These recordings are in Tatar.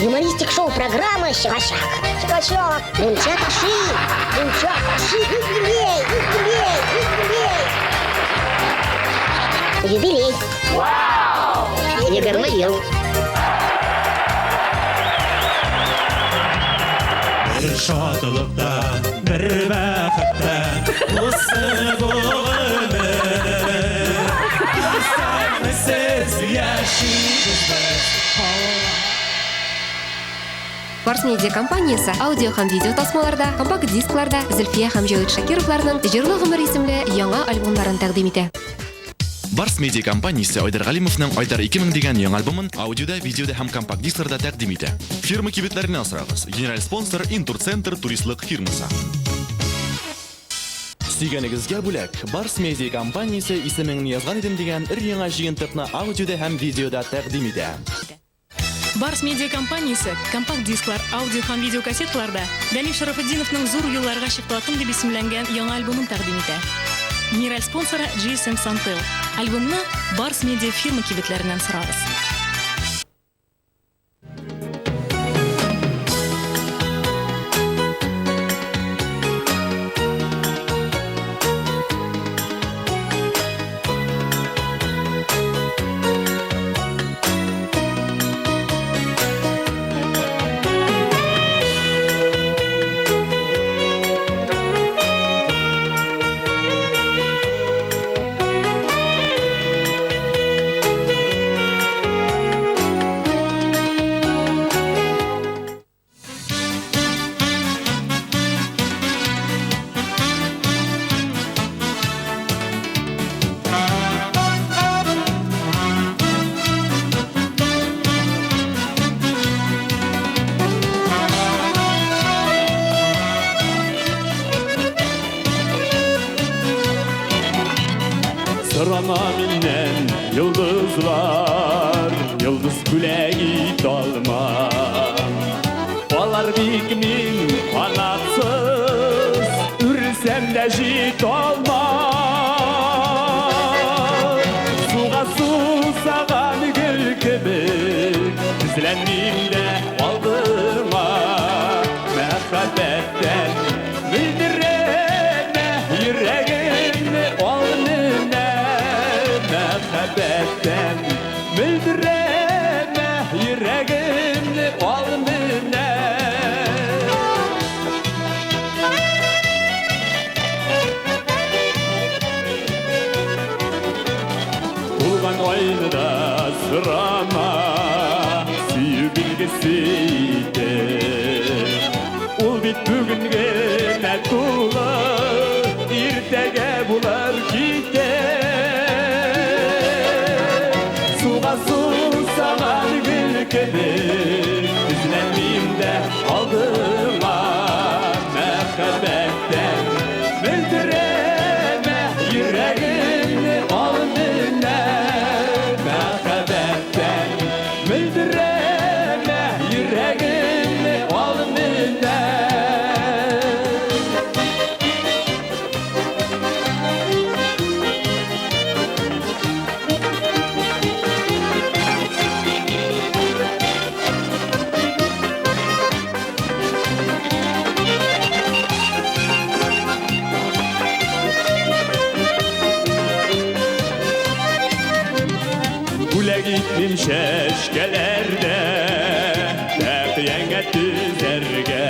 Юмористик шоу-программа чыгачак. Чыгачак. Мунча ташы. Мунча ташы. Юбилей, юбилей, юбилей. Юбилей. Вау! 20 ел. Бер шатлыкта, бер бәхеттә узсын бу гомер. Исәнмесез, яшибез без. Барс Медиа компаниясе аудио һәм видео тасмаларда, компакт-дискларда Зөлфия һәм Җәвит Шакировларның Җырлы гомер исемле яңа альбомнарын тәкъдим итә. Барс Медиа компаниясе Айдар Галимовның Айдар 2000 дигән яңа альбомын аудиода, видеода һәм компакт-дискларда тәкъдим итә. Фирма кибетләреннән сорагыз. Генераль спонсор Интурцентр туристлык фирмасы. Сөйгәнегезгә бүләк. Барс Медиа компаниясе Исемеңне язган идем дигән өр-яңа җыентыкны аудиода һәм видеода тәкъдим итә. Барс Медиа компаниясе компакт-дисклар, аудио һәм видеокассеталарда Дәниф Шарафетдиновның Зур юлларга чыкты атым дип исемләнгән яңа альбомын тәкъдим итә. Генераль спонсоры GSM Santel. Альбомны Барс Медиа фирма кибетләреннән сорагыз. Сорама миннән, йолдызлар, йолдыз бүләк итә алмам. Алар бик мин канатсыз, үрелсәм дә җитә алмам. Суга сусаган гөл кебек, тезләнмим дә алдыңа. Мәхәббәттән мөлдерәмә йөрәгемне ал менә. Мәхәббәттән мөлдерәмә йөрәгемне ал менә. Тулган айны да сорама, сөю билгесе итеп. Ул бит бүген генә тулы, иртәгә булыр китеп. Суга сусаган гөл кебек, тезләнмим дә алдыңа. Мәхәббәттән мөлдерәмә йөрәгемне ал менә. Мәхәббәттән мөлдерәмә йөрәгемне ал менә. Бүләк итмим чәчкәләрдә, тәкъяңә төзәргә.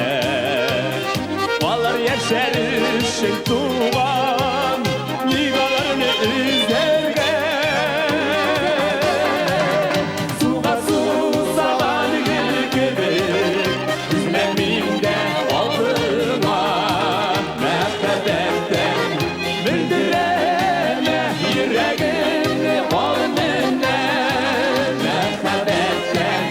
Алар яшәр өчен туган, ник аларны өзәргә? Суга сусаган гөл кебек, тезләнмим дә алдыңа. Мәхәббәттән мөлдерәмә йөрәгемне ал менә. Мәхәббәттән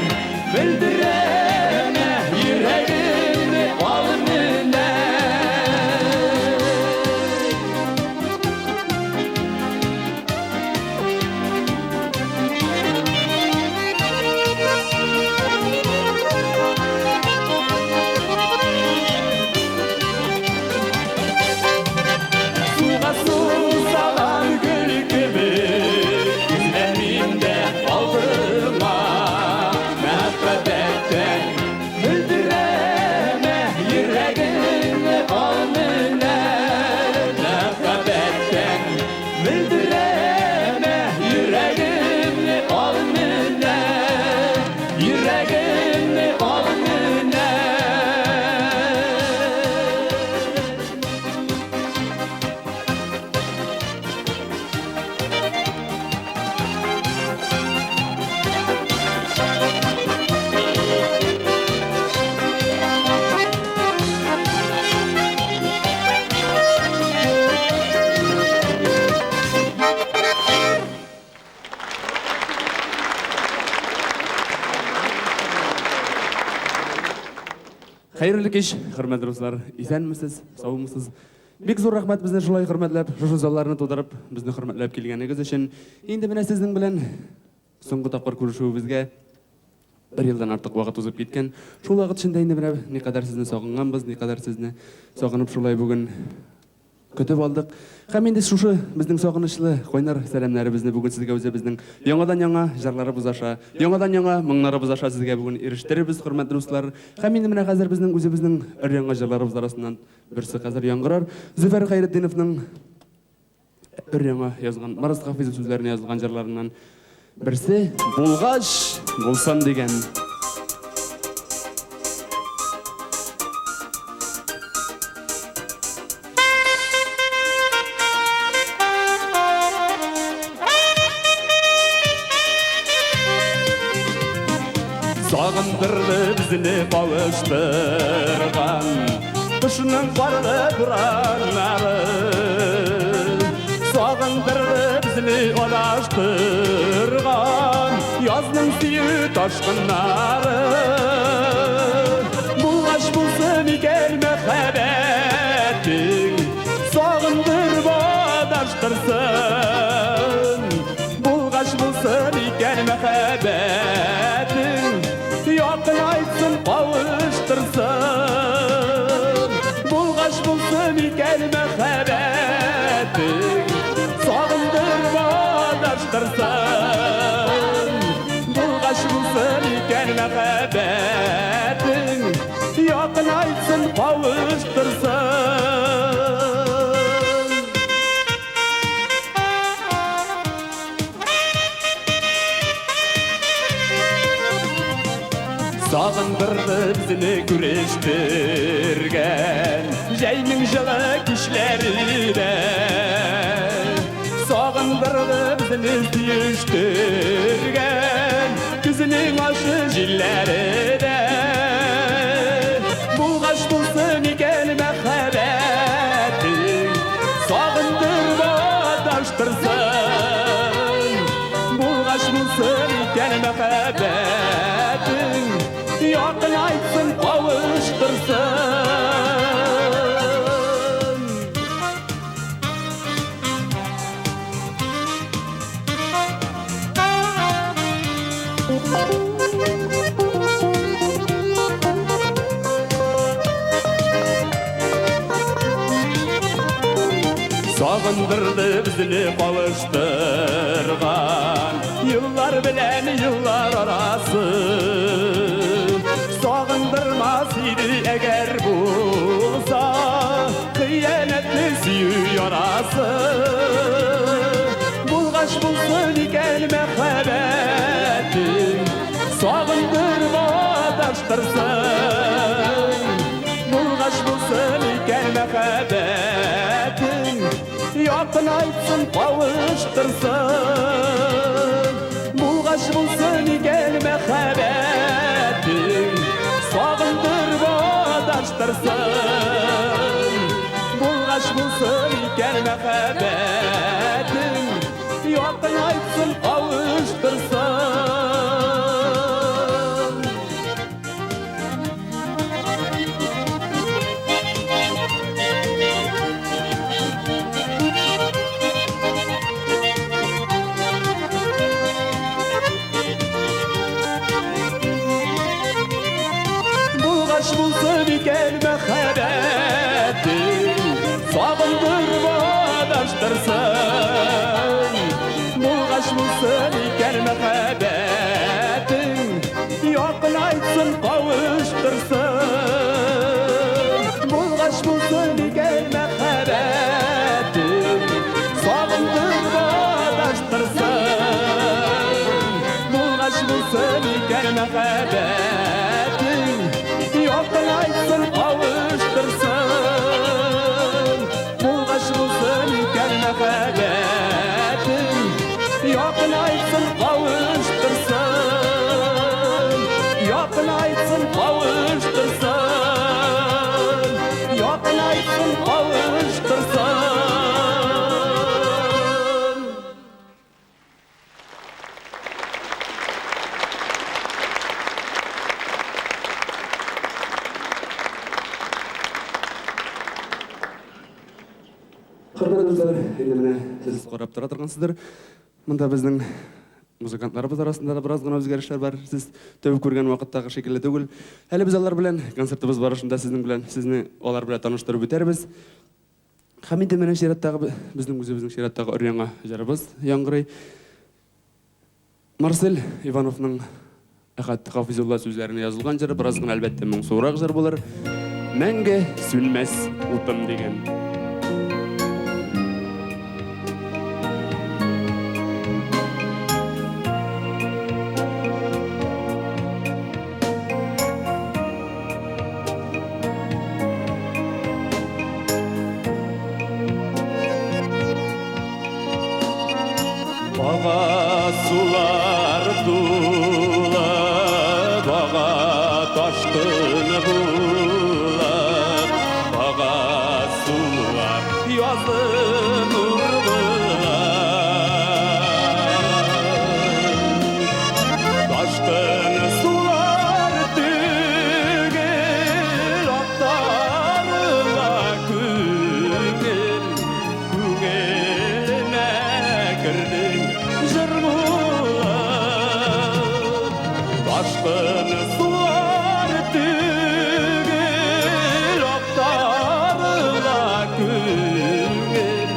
Хәерле кич, хөрмәтле дуслар. Исәнмесез, саумысыз? Бик зур рәхмәт безне шулай хөрмәтләп, шушы залларны тутырып, безне хөрмәтләп килгәнегез өчен. Инде менә сезнең белән соңгы тапкыр күрешүебезгә бер елдан артык вакыт узып киткән. Шул вакыт эчендә инде менә никадәр сезне сагынганбыз, никадәр сезне сагынып шулай бүген Көтеп алдык. Һәм инде шушы безнең сагынычлы, кайнар сәламнәребезне бүген сезгә үзебезнең яңадан-яңа җырларыбыз аша, яңадан-яңа моңнарыбыз аша сезгә бүген ирештерербез, хөрмәтле дуслар. Һәм инде менә хәзер безнең үзебезнең өр-яңа җырларыбыз арасыннан берсе хәзер яңгырар. Зөфәр Хәйретдиновның өр-яңа язган, Марс Хафизов сүзләренә язылган җырларыннан Берсе, булгач, булсын дигән. Сагындырды безне кавыштырган Кышның карлы бураннары. Сагындырды безне адаштырган Язның сөю ташкыннары. Булгач булсын икән мәхәббәтең, Сагындырып адаштырсын. Булгач булсын икән мәхәббәтең, Якынайтсын, кавыштырсын. Булгач булсын икән мәхәббәтең, Сагындырып адаштырсын. Булгач булсын икән мәхәббәтең, Якынайтсын, кавыштырсын. Сагындырды безне күрештергән Җәйнең җылы кичләре дә. Сагындырды безне сөештергән Көзнең ачы җилләре дә. Булгач булсын икән мәхәббәтең, Сагындырып адаштырсын. Булгач булсын икән мәхәббәтең, Якынайтсын, кавыштырсын. Сагындырды безне кавыштырган Еллар белән еллар арасы. Сагындырмас иде әгәр булса Хыянәтле сөю ярасы. Булгач булсын икән мәхәббәтең, Сагындырып адаштырсын. Булгач булсын икән мәхәббәтең, Якынайтсын, кавыштырсын. Булгач булсын икән мәхәббәтең, Сагындырып адаштырсын. Булгач булсын икән мәхәббәтең, Якынайтсын, кавыштырсын. Булгач булсын икән мәхәббәтең, Сагындырып адаштырсын. Булгач булсын икән мәхәббәтең, Якынайтсын, кавыштырсын. Булгач булсын икән мәхәббәтең, Сагындырып адаштырсын. Булгач булсын икән мәхәббәтең, Якынайтсын, кавыштырсын. Булгач булсын икән мәхәббәтең, Якынайтсын, кавыштырсын. Якынайтсын, кавыштырсын. Якынайтсын, кавыштырсын. Хөрмәтле дуслар, инде менә сез карап тора торгансыздыр. Монда безнең музыкантларыбыз арасында да бераз гына үзгәрешләр бар. Сез тәү күргән вакыттагы шикелле түгел. Әле без алар белән концертыбыз барышында сезнең белән сезне алар белән таныштырып үтәрбез. Һәм инде менә чираттагы безнең үзебезнең чираттагы өр-яңа җырыбыз яңгырый. Марсель Ивановның Әхәт Хафизулла сүзләренә язылган җыры бераз гына, әлбәттә, моңсурак җыр булыр. Мәңге сүнмәс утым дигән. Ага сулар тулып, ага ташкын булып, ага сулар язы нур булып. Ташкын сулар түгел, актарыла күңел. Күңелемә кердең җыр булып, Ташкын сулар түгел, актарыла күңел.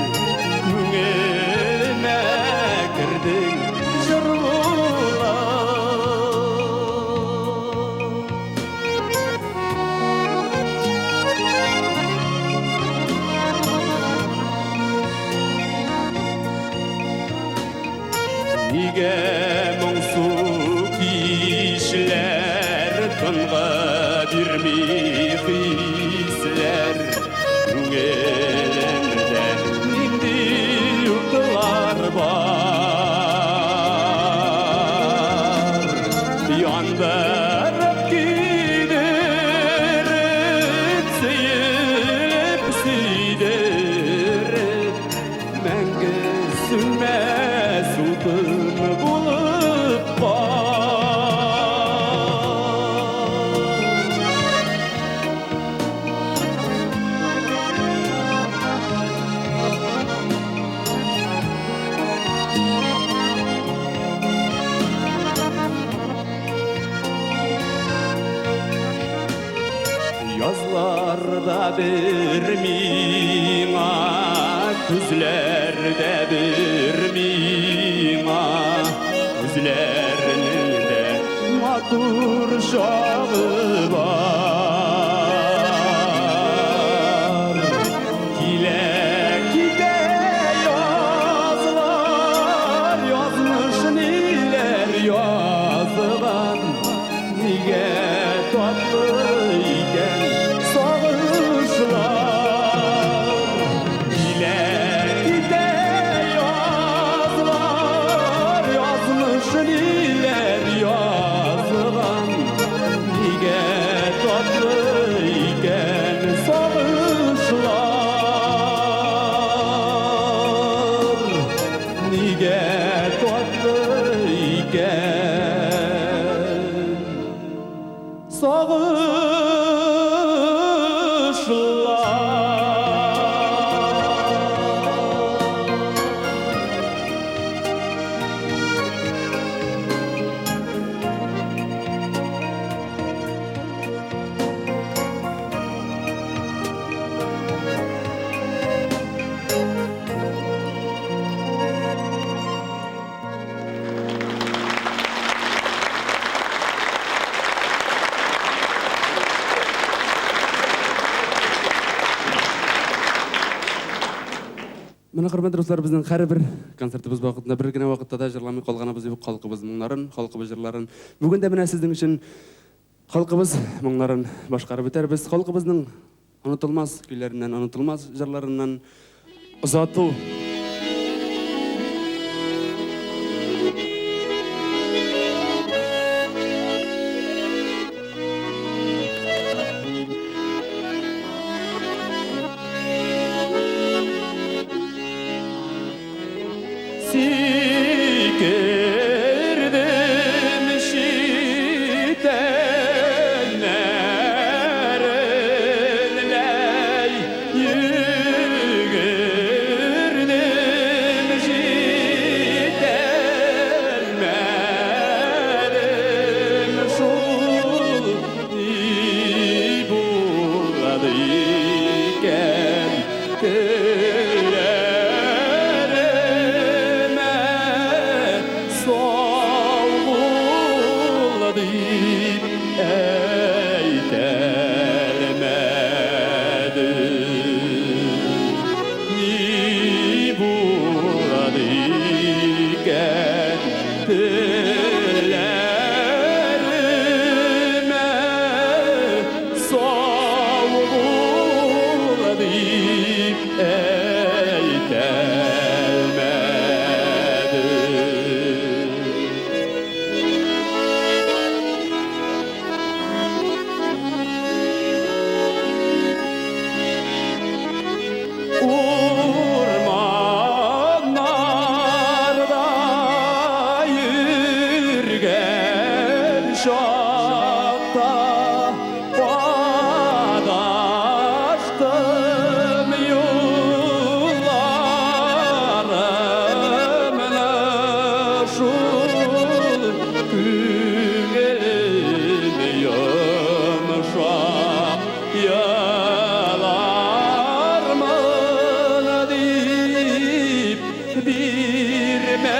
Күңелемә кердең җыр булып. Нигә моңсу кичләр тынгы бирми хисләр? Күңелемдә нинди утлар бар? Яндырып көйдереп, сөеп сөйдереп, мәңге сүнмәс утым булып кал. Язлар да бер миңа, көзләр дә бер миңа, күзләрнең дә матур чагы бар. Килә китә язлар, язмыш ниләр язган, нигә татлы икән сагышлар? Килә китә язлар, язмыш ниләр язган, нигә татлы икән сагышлар? Нигә татлы икән сагышлар? Менә, хөрмәтле дуслар, безнең һәрбер концертыбыз вакытында бер генә вакытта да җырламый калганыбыз юк халкыбыз моңнарын, халкыбыз җырларын. Бүген дә менә сезнең өчен халкыбыз моңнарын башкарып үтәрбез. Халкыбызның онытылмас көйләреннән, онытылмас җырларыннан озату. Сикердем читәннәрен, ләй, йөгердем. чакта адаштым юлларымны шул күңелем йомшак елармын дип бирмәдем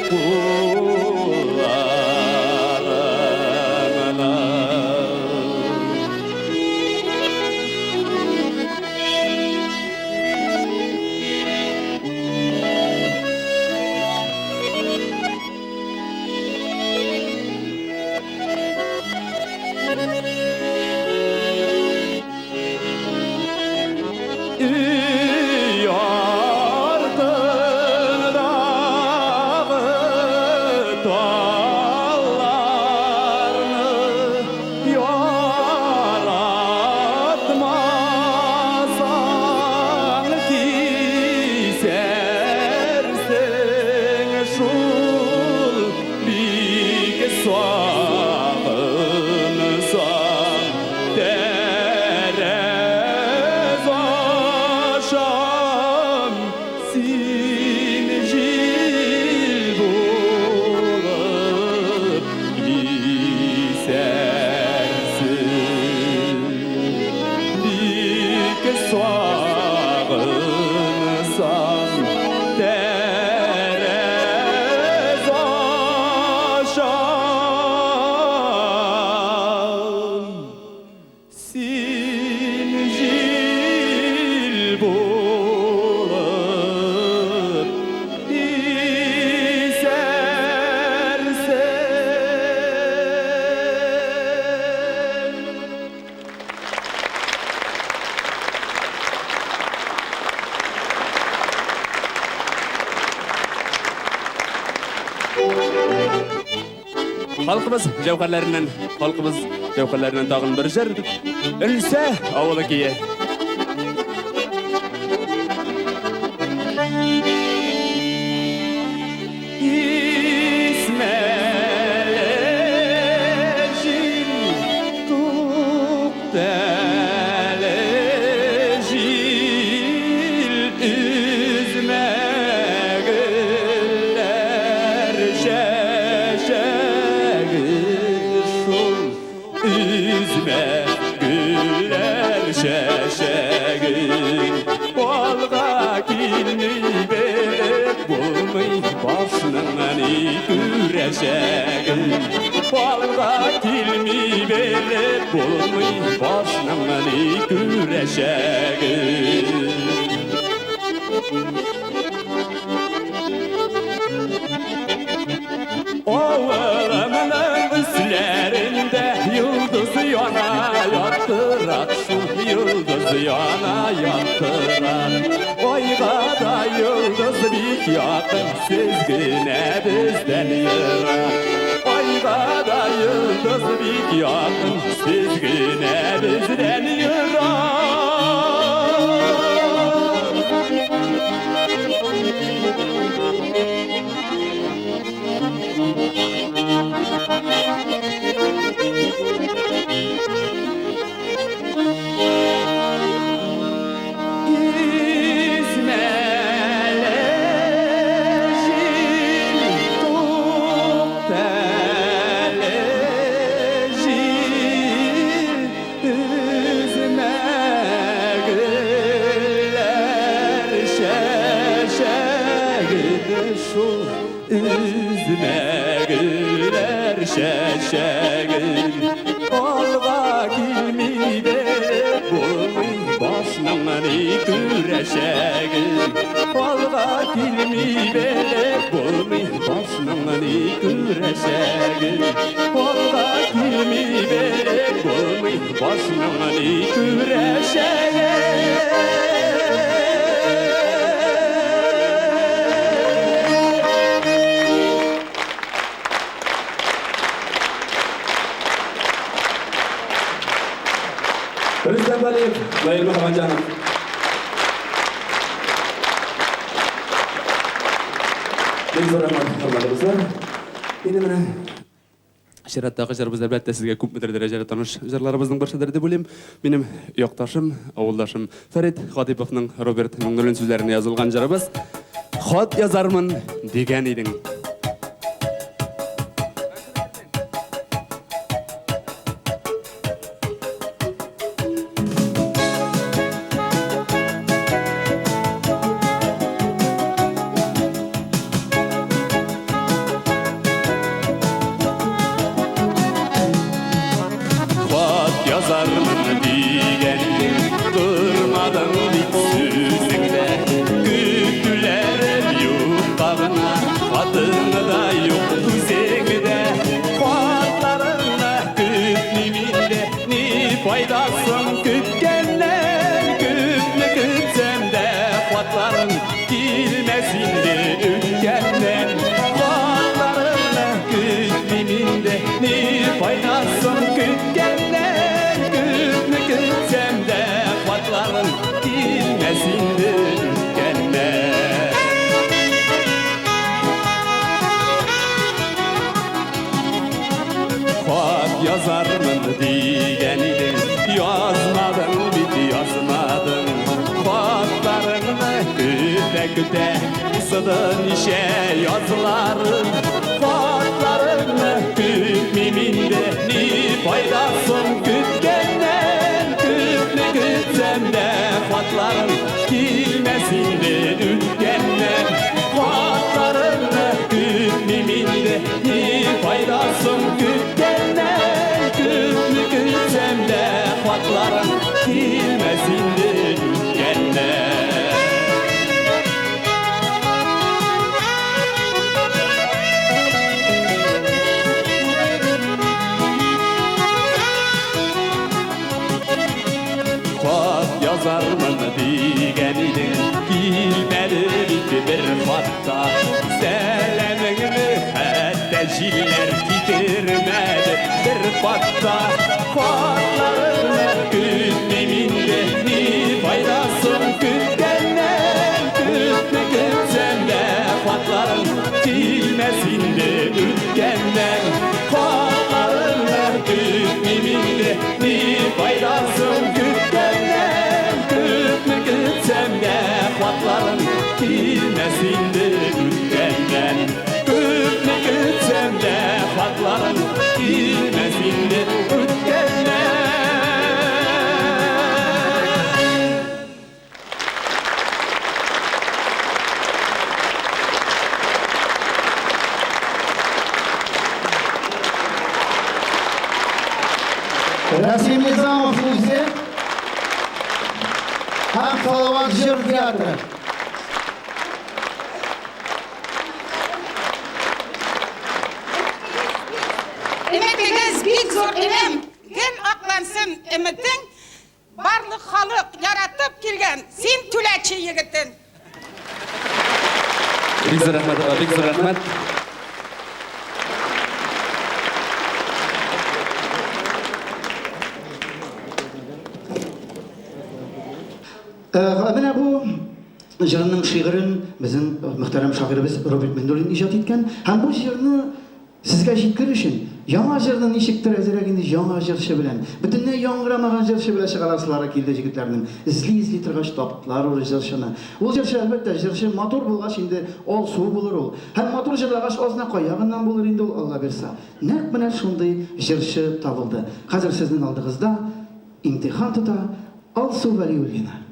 кулларымны. Өй артындагы талларны яратмасаң кисәрсең шул бик сагынсаң тәрәз ашам син җил булып исәрсең бик сагынсаң тәрәз ашам син җил булып исәрсең. Халкыбыз җәүһәрләреннән, халкыбыз җәүһәрләреннән тагын бер җыр. Өлсә авылы кие. İsmele җил, туктале җил, өзмә гөлләр чәчәген шул, өзмә гөлләр чәчәген. Алга килми белеп булмый башның ни күрәчәген. Алга килми белеп булмый башның ни күрәчәген. Авылымның өсләрендә йолдыз яна яктырак шул йолдыз яна яктырак. Айга да йолдыз бик якын, сез генә бездән ерак. Айга да йолдыз бик якын, сез генә бездән ерак. İsmele җил, туктале җил, өзмә гөлләр чәчәген шул, өзмә гөлләр чәчәген. Алга килми белеп булмый башның ни күрәчәген. Алга килми белеп булмый башның ни күрәчәген. Алга килми белеп булмый башның ни күрәчәген. Рөстәм Галиев, Наил Мөхәммәтҗанов. Бик зур рәхмәт, хөрмәтле дуслар. Инде менә чираттагы җырыбыз, әлбәттә, сезгә күпмедер дәрәҗәдә таныш җырларыбызның берседер дип уйлыйм. Минем якташым, авылдашым Фәрит Хатиповның Роберт Миңнуллин сүзләренә язылган җырыбыз Хат язармын дигән идең. Хат язармын дигән идең, тормадың бит сүзеңдә. Көтүләрем юкка гына, хатың да юк үзең дә. Хатларыңны көтмим инде, ни файда соң көткәннән? Күпне көтсәм дә, хатларың килмәс инде үткәннән. Хатларыңны көтмим инде, ни файда соң көткәннән? Күпне көтсәм дә, хатларың килмәс инде үткәннән. Хат язармын дигән идең, язмадың бит, язмадың. Хатларыңны көтә-көтә узды ничә язларым. Хатларыңны көтмим инде, ни файда соң көткәннән? Күпне көтсәм дә, хатларың килмәс инде үткәннән. Хатларыңны көтмим инде, ни файда соң көткәннән? Күпне көтсәм дә, хатларың килмәс инде үткәннән. Хат язармын дигән идең, килмәде бит бер хатта. Сәламеңне хәтта җилләр китермәде бер хатта. Хатларыңны көтмим инде, ни файда соң көткәннән? Күпне көтсәм дә, хатларың килмәс инде үткәннән. Хатларыңны көтмим инде, ни файда соң көткәннән? Күпне көтсәм дә, хатларың килмәс инде үткәннән. Күпне көтсәм дә, хатларың килмәс инде үткәннән. Рәсим Низамов үзе һәм Салават җыр театры. Өметегез бик зур, энем, гел аклансын өметең. Барлык халык яратып килгән син Түләче егетен. Бик зур рәхмәт, бик зур рәхмәт. Менә бу җырның шигырен безнең мөхтәрәм шагыйребез Роберт Миңнуллин иҗат иткән. Һәм бу җырны сезгә җиткерер өчен яңа җырны ничектер әзерәк инде яңа җырчы белән, бөтенләй яңгырамаган җырчы белән чыгарасылары килде җегетләрнең. Эзли-эзли торгач таптылар ул җырчыны. Ул җырчы, әлбәттә, җырчы матур булгач инде алсу булыр ул. Һәм матур җырлагач Азнакай ягыннан булыр инде ул, Алла бирса. Нәкъ менә шундый җырчы табылды. Хәзер сезнең алдыгызда имтихан тота Алсу Вәлиуллина.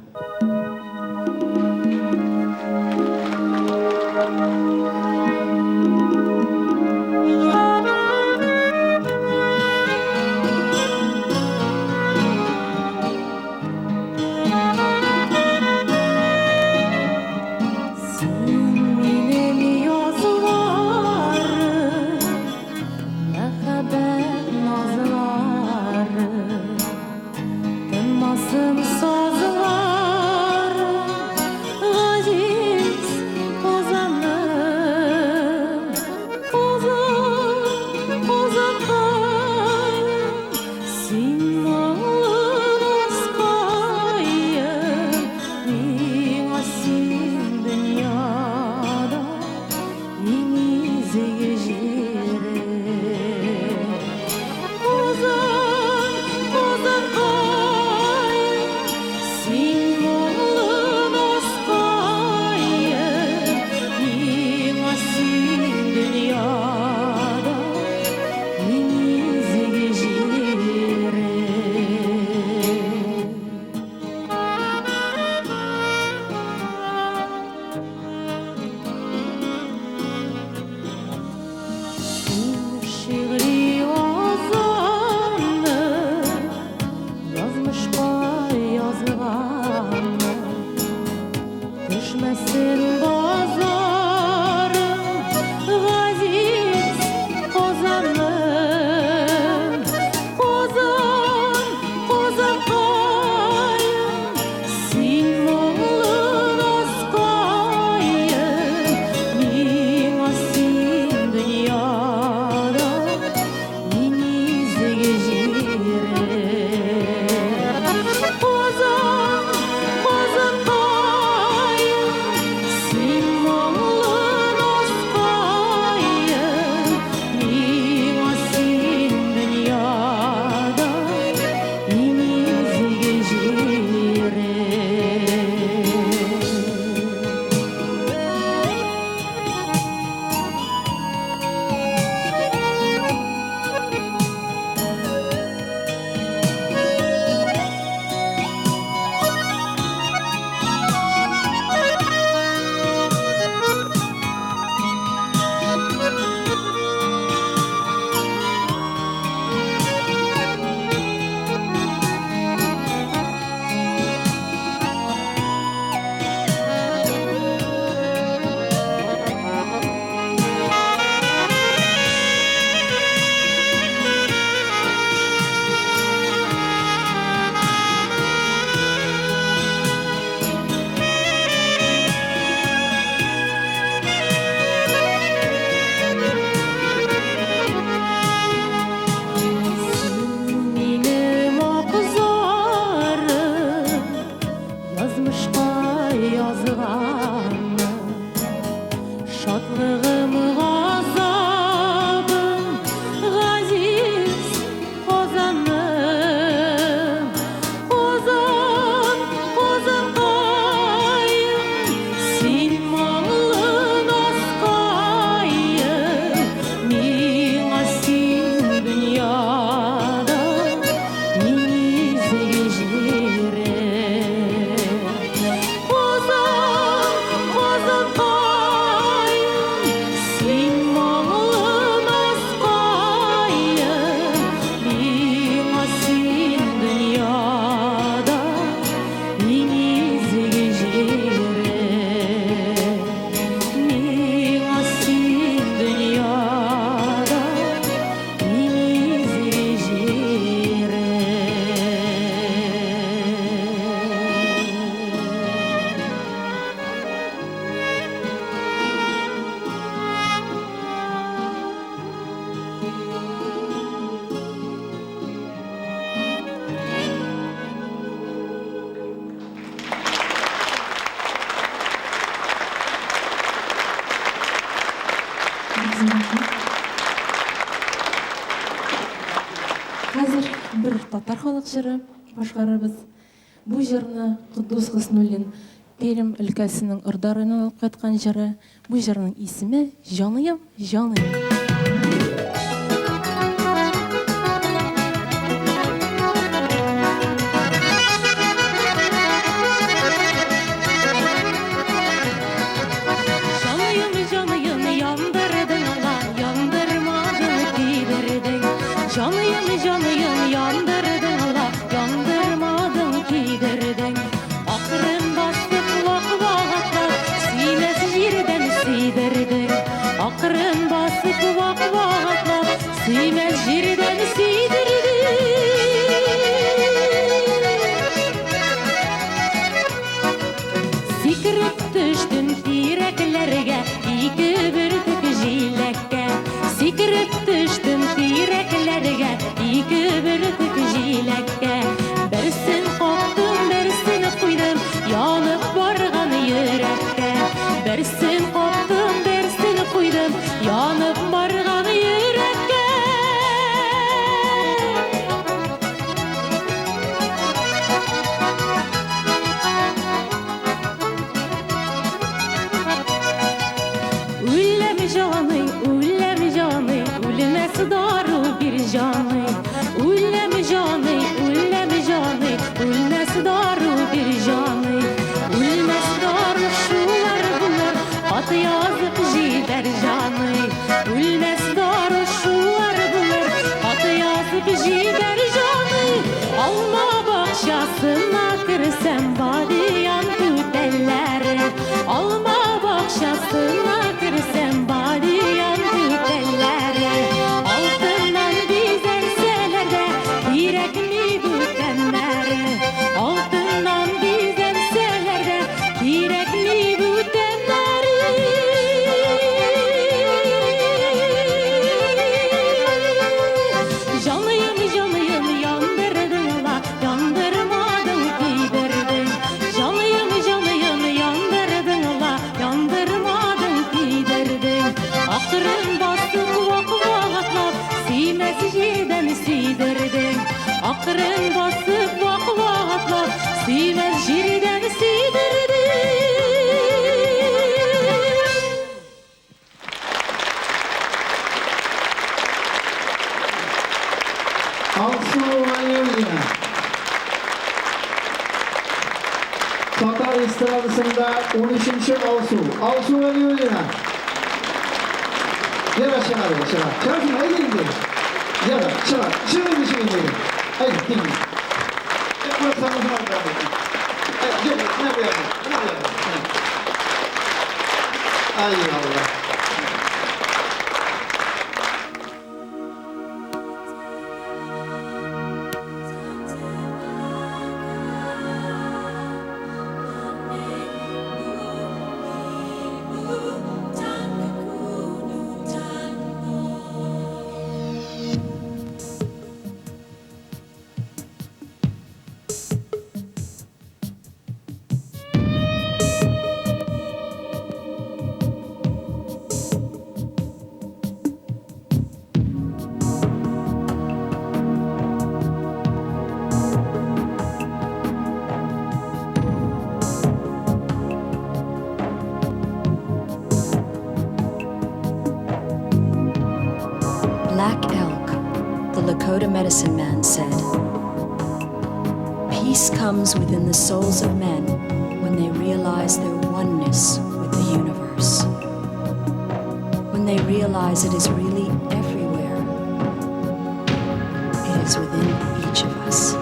Син минем язларым, мәхәббәт назлары, тынмасын сазлары. бер татар халык җыры башкарырбыз. Бу җырны Котдус Хөснуллин Пермь өлкәсенең Орда районыннан алып кайткан җыры. Бу җырның исеме Җаныем, җаныем. Җаныем, җаныем, яндырдың ла, яндырмадың, көйдердең. Җаныем, җаныем, яндырдың ла, яндырмадың, көйдердең. Акрын басып вак-вак атлап, сөймәс җирдән сөйдердең. Акрын басып вак-вак атлап, сөймәс җирдән сөйдердең. Сикереп төштем тирәкләргә, ике бөртек җиләккә. Сикереп төштем тирәкләргә, ике бөртек җиләккә. Берсен каптым, берсен куйдым, янып барган йөрәккә. Берсен каптым, берсен куйдым, янып барган йөрәккә. Үләм җаный, үләм җаный, үлмәс дару бир җаный. Үләм җаный, үләм җаный, үлмәс дару бир җаный. Үлмәс дару шулар булыр, хат язып җибәр җаный. Үлмәс дару шулар булыр, хат язып җибәр җаный. Алма бакчасына керсәм, бадиян түтәлләре. Алма бакчасына керсәм, бадиян түтәлләре. Алтыннан бизәлсәләр дә, кирәкми бүтәннәре. Алтыннан бизәлсәләр дә, кирәкми бүтәннәре. Җаныем, җаныем, яндырдың ла, яндырмадың, көйдердең. Җаныем, җаныем, яндырдың ла, яндырмадың, көйдердең. Акрын басып вак-вак атлап, сөймәс җирдән сөйдердең. Акрын басып вак-вак атлап, сөймәс җирдән сөйдердең. Алсу Валиуллина. Татар эстрадасында 13-нче Алсу. Алсу Валиуллина. Яра чыгар, чыгар. Чыгар, әйдә инде. Яра, чыгар. Чыгар инде, чыгар инде. Әйдә, тиң. Ay Allah. Black Elk, the Lakota medicine man, said, Peace comes within the souls of men when they realize their oneness with the universe. When they realize it is really everywhere, it is within each of us.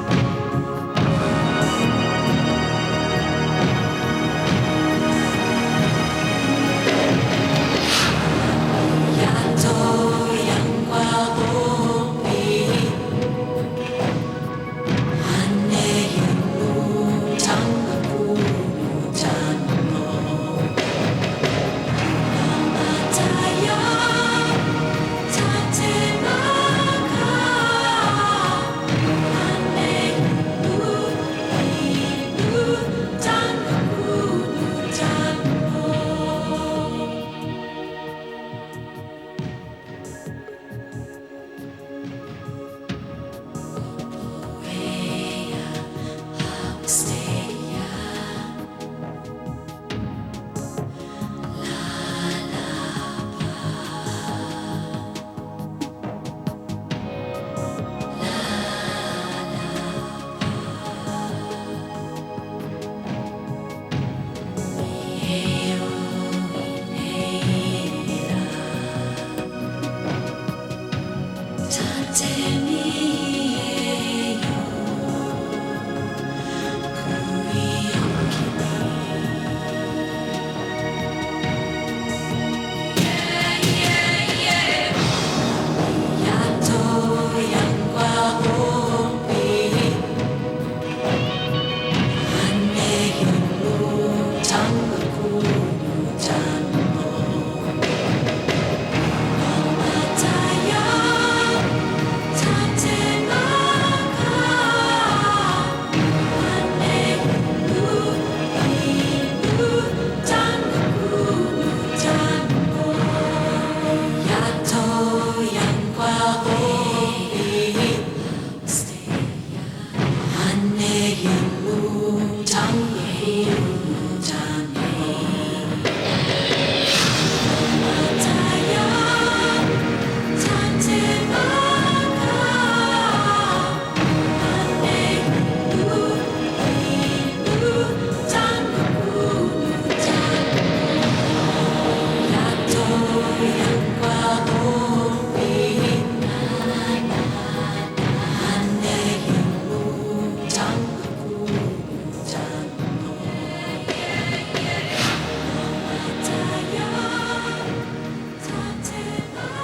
Thank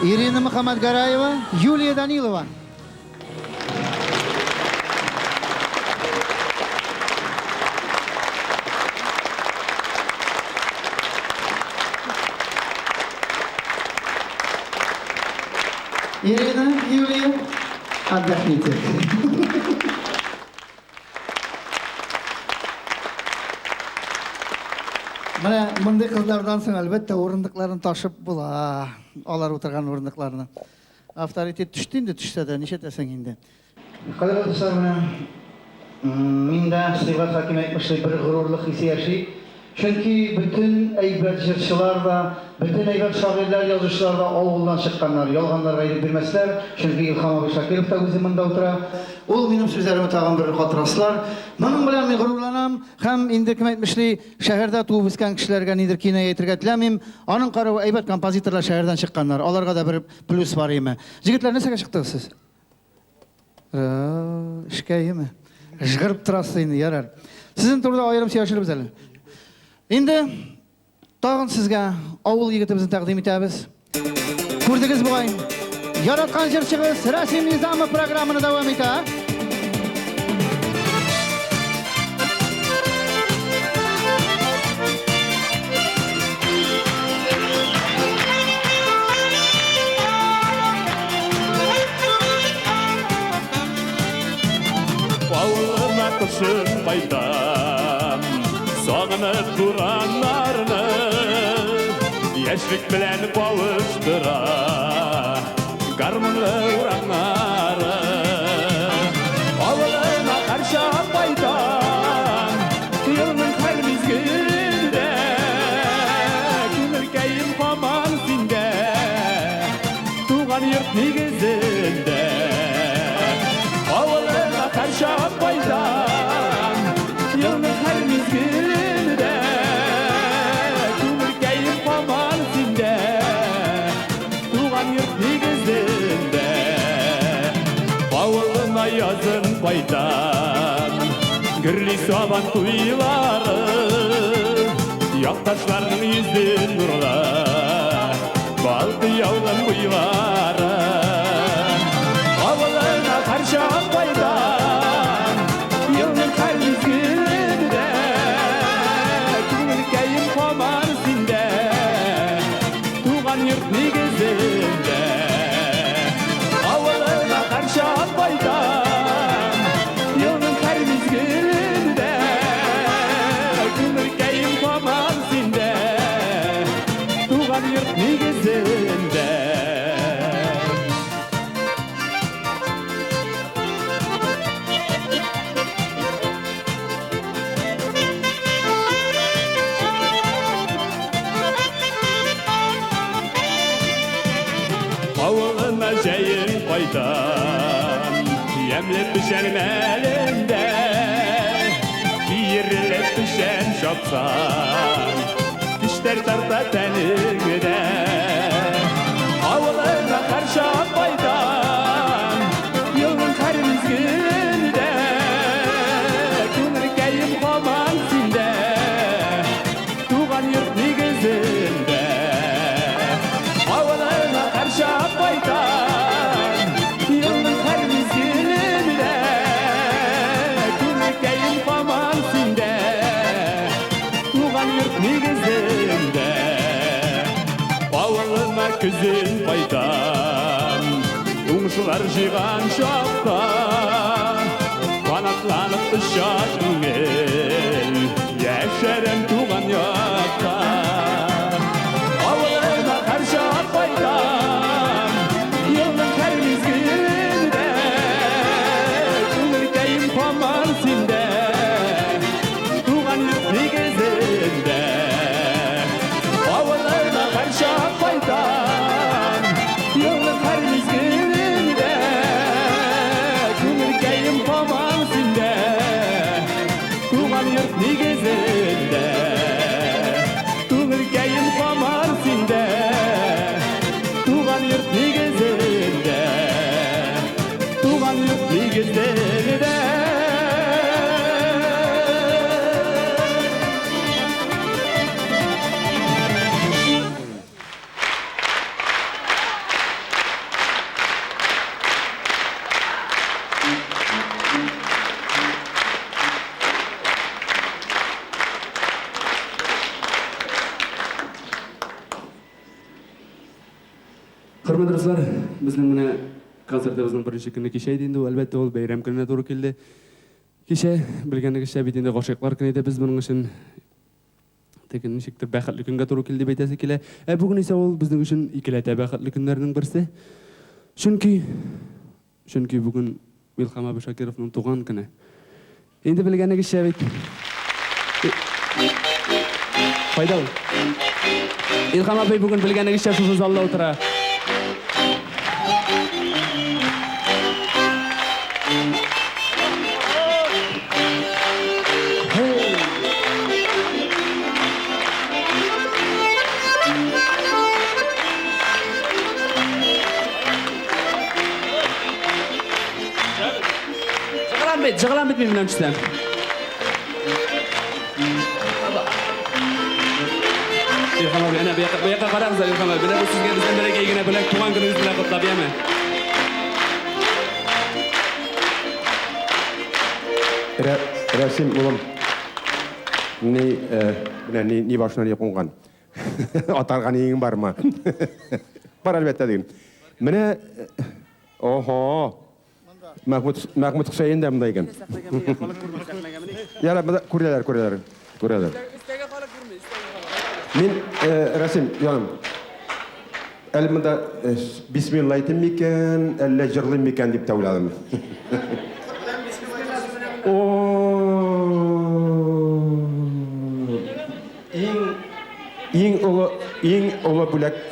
Ирина Мөхәммәтгәрәева, Юлия Данилова. Ирина, Юлия, отдохните. Менә мондый кызлардан соң, әлбәттә, урындыкларын ташып була. Алар утырган урындыкларны. Авторитет төште инде, төшсә дә, нишләтәсең инде. Кадерле дуслар, менә мин дә Сыйфат Хәким әйтмешли бер горурлык хисе яши. Чөнки бөтен әйбәт җырчылар да, бөтен әйбәт шагыйрьләр, язучылар да авылдан чыкканнар. Ялганнарга ирек бирмәсләр, чөнки Илһам абый Шакиров та үзе монда утыра. Ул минем сүзләремне тагын бер кат раслар. Моның белән мин горурланам һәм инде кем әйтмешли, шәһәрдә туып үскән кешеләргә нидер киная әйтергә теләмим. Аның каравы әйбәт композиторлар шәһәрдән чыкканнар. Аларга да бер плюс бар име. Җегетләр, нәрсәгә чыктыгыз сез? Эшкә име? Жгырып торасыз инде, ярар. Сезнең турыда аерым сөйләшербез әле. Инде тагын сезгә авыл егетебезне тәкъдим итәбез. Күрдегез бугай. Яраткан җырчыгыз Рәсим Низамов программаны дәвам итә. Авылыма кышын кайтам, сагынып тураннарны, яшьлек белән кавыштыра гармунлы урамнары. Авылыма һәрчак кайтам, елның һәр мизгелендә, күңелкәем һаман синдә, туган йорт нигезендә. Авылыма һәрчак кайтам, елның һәр мизгелендә, күңелкәем һаман синдә, туган йорт нигезендә. Авылыма язын кайтам, гөрли сабан туйлары, якташларның йөзе нурлы, балкый авылым буйлары. Авылыма һәрчак кайтам, елның һәр мизгелендә, күңелкәем һаман синдә, туган йорт нигезендә. Авылыма һәрчак кайтам, елның һәр мизгелендә, күңелкәем һаман синдә, туган йорт нигезендә. Авылыма җәен кайтам, ямьле печән мәлендә, киерелеп печән чапсам, көчләр тарта тәнеңдә. Авылыма һәрчак кайтам, елның һәр мизгелендә, күңелкәем һаман синдә, туган йорт нигезендә. Авылыма һәрчак кайтам, елның һәр мизгелендә, күңелкәем һаман синдә, туган йорт нигезендә. Авылыма көзен кайтам, уңышлар җыйган чакта, канатланып оча күңел, яшәрем туган якта. Авылыма һәрчак кайтам, елның һәр мизгелендә, күңелкәем һаман синдә, туган йорт нигезендә. Авылыма һәрчак кайтам, елның һәр мизгелендә, күңелкәем һаман синдә, туган йорт нигезендә. Күңелкәем һаман синдә, туган йорт нигезендә, туган йорт нигезендә. дуслар, безнең менә концертыбызның беренче көне кичә иде инде ул, әлбәттә, ул бәйрәм көненә туры килде. Кичә, белгәнегезчә бит инде гашыйклар көне иде, без моның өчен теге ничектер бәхетле көнгә туры килде дип әйтәсе килә. Ә бүген исә ул безнең өчен икеләтә бәхетле көннәрнең берсе. Чөнки Чөнки бүген Илһам абый Шакировның туган көне. Инде белгәнегезчә бит. Кайда ул? Илһам абый бүген белгәнегезчә шушы залда утыра. Җыгылам бит, җыгылам бит мин белән төшсәм. Илһам абый, әнә бу якка, бу якка карагыз әле, Илһам абый. Менә бу сезгә бездән бәләкәй генә бүләк, туган көнегез белән котлап, яме. Рәсим, улым, ни, менә ни, ни башына ни кунган. Атарга ниең бармы? Бар, әлбәттә, дим. Менә, охо, Мәхмүт, Мәхмүт Хөсәен дә монда икән. Ярар, монда күрәләр, күрәләр, күрәләр. Мин, Рәсим, яным, әле монда бисмилла әйтим микән, әллә җырлыйм микән дип тә уйладым. О, иң, иң олы, иң олы бүләк.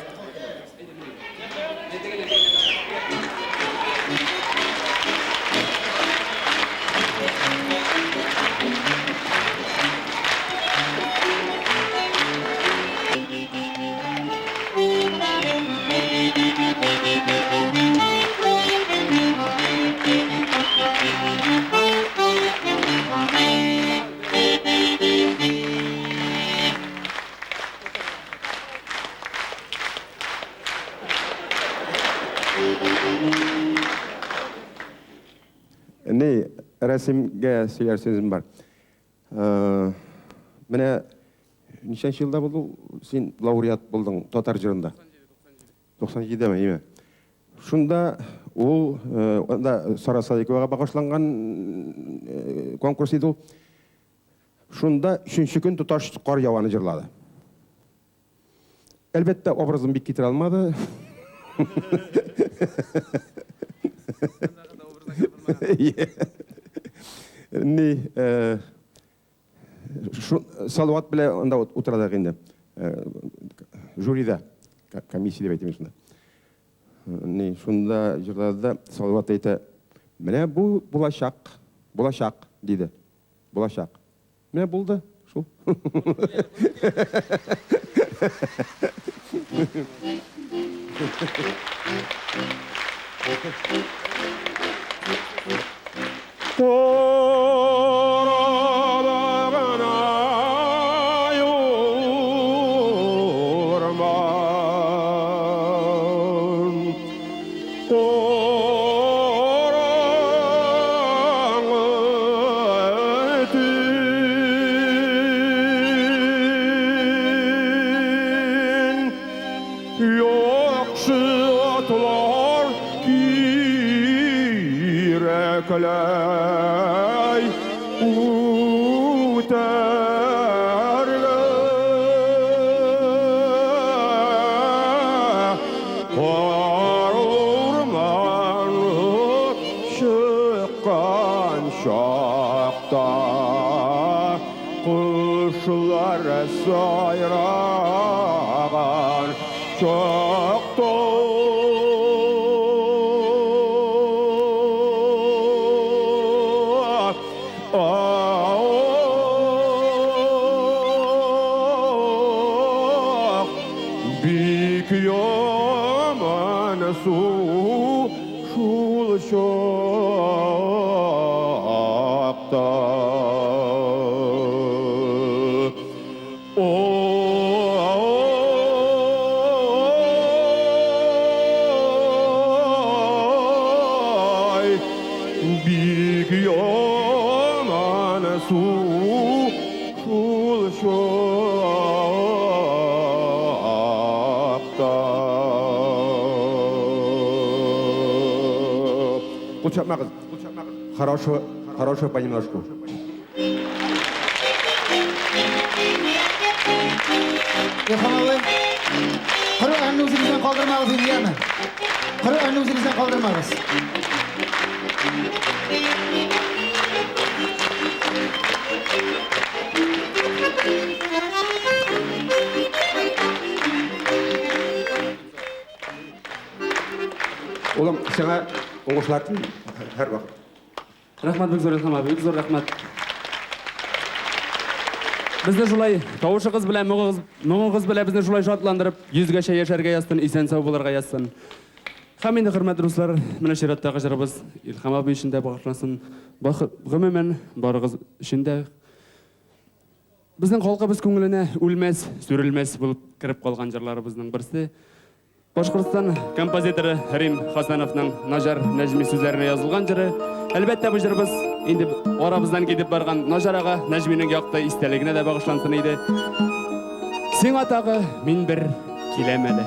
Ни, Рәсимгә сөйләр сүзем бар. Менә ничәнче елда булды ул, син лауреат булдың татар җырында? 97 дәме, име? Шунда ул, анда Сара Садыйковага багышланган конкурс иде ул. Шунда өченче көн тоташ кар яваны җырлады. Әлбәттә, образын бик китерә алмады. Ни, Салават белән анда утырадык инде. Жюрида, комиссия дип әйтим шунда. Ни, шунда җырлады да, Салават әйтә, менә бу булачак, булачак, диде. Булачак. Менә булды шул. Кул чапмагыз. Хорошо, хорошо понемножку. Илһам абый, Коръәнне үзегездән калдырмагыз инде, яме? Коръәнне үзегездән калдырмагыз. Улым, сиңа уңышлар телим һәрвакыт. Рәхмәт бик зур, Илһам абый, бик зур рәхмәт. Безне шулай тавышыгыз белән, моңыгыз, моңыгыз белән безне шулай шатландырып, йөзгәчә яшәргә язсын, исән-сау булырга язсын. Һәм инде, хөрмәтле дуслар, менә чираттагы җырыбыз Илһам абый өчен дә багышлансын. Гомумән, барыгыз өчен дә. Безнең халкыбыз күңеленә үлмәс, сүрелмәс булып кереп калган җырларыбызның берсе. Башкортстан композиторы Рим Хасановның Наҗар Нәҗми сүзләренә язылган җыры. Әлбәттә, бу җырыбыз инде арабыздан китеп барган Наҗар ага Нәҗминең якты истәлегенә дә багышлансын иде. Сиңа тагы мин бер киләм әле.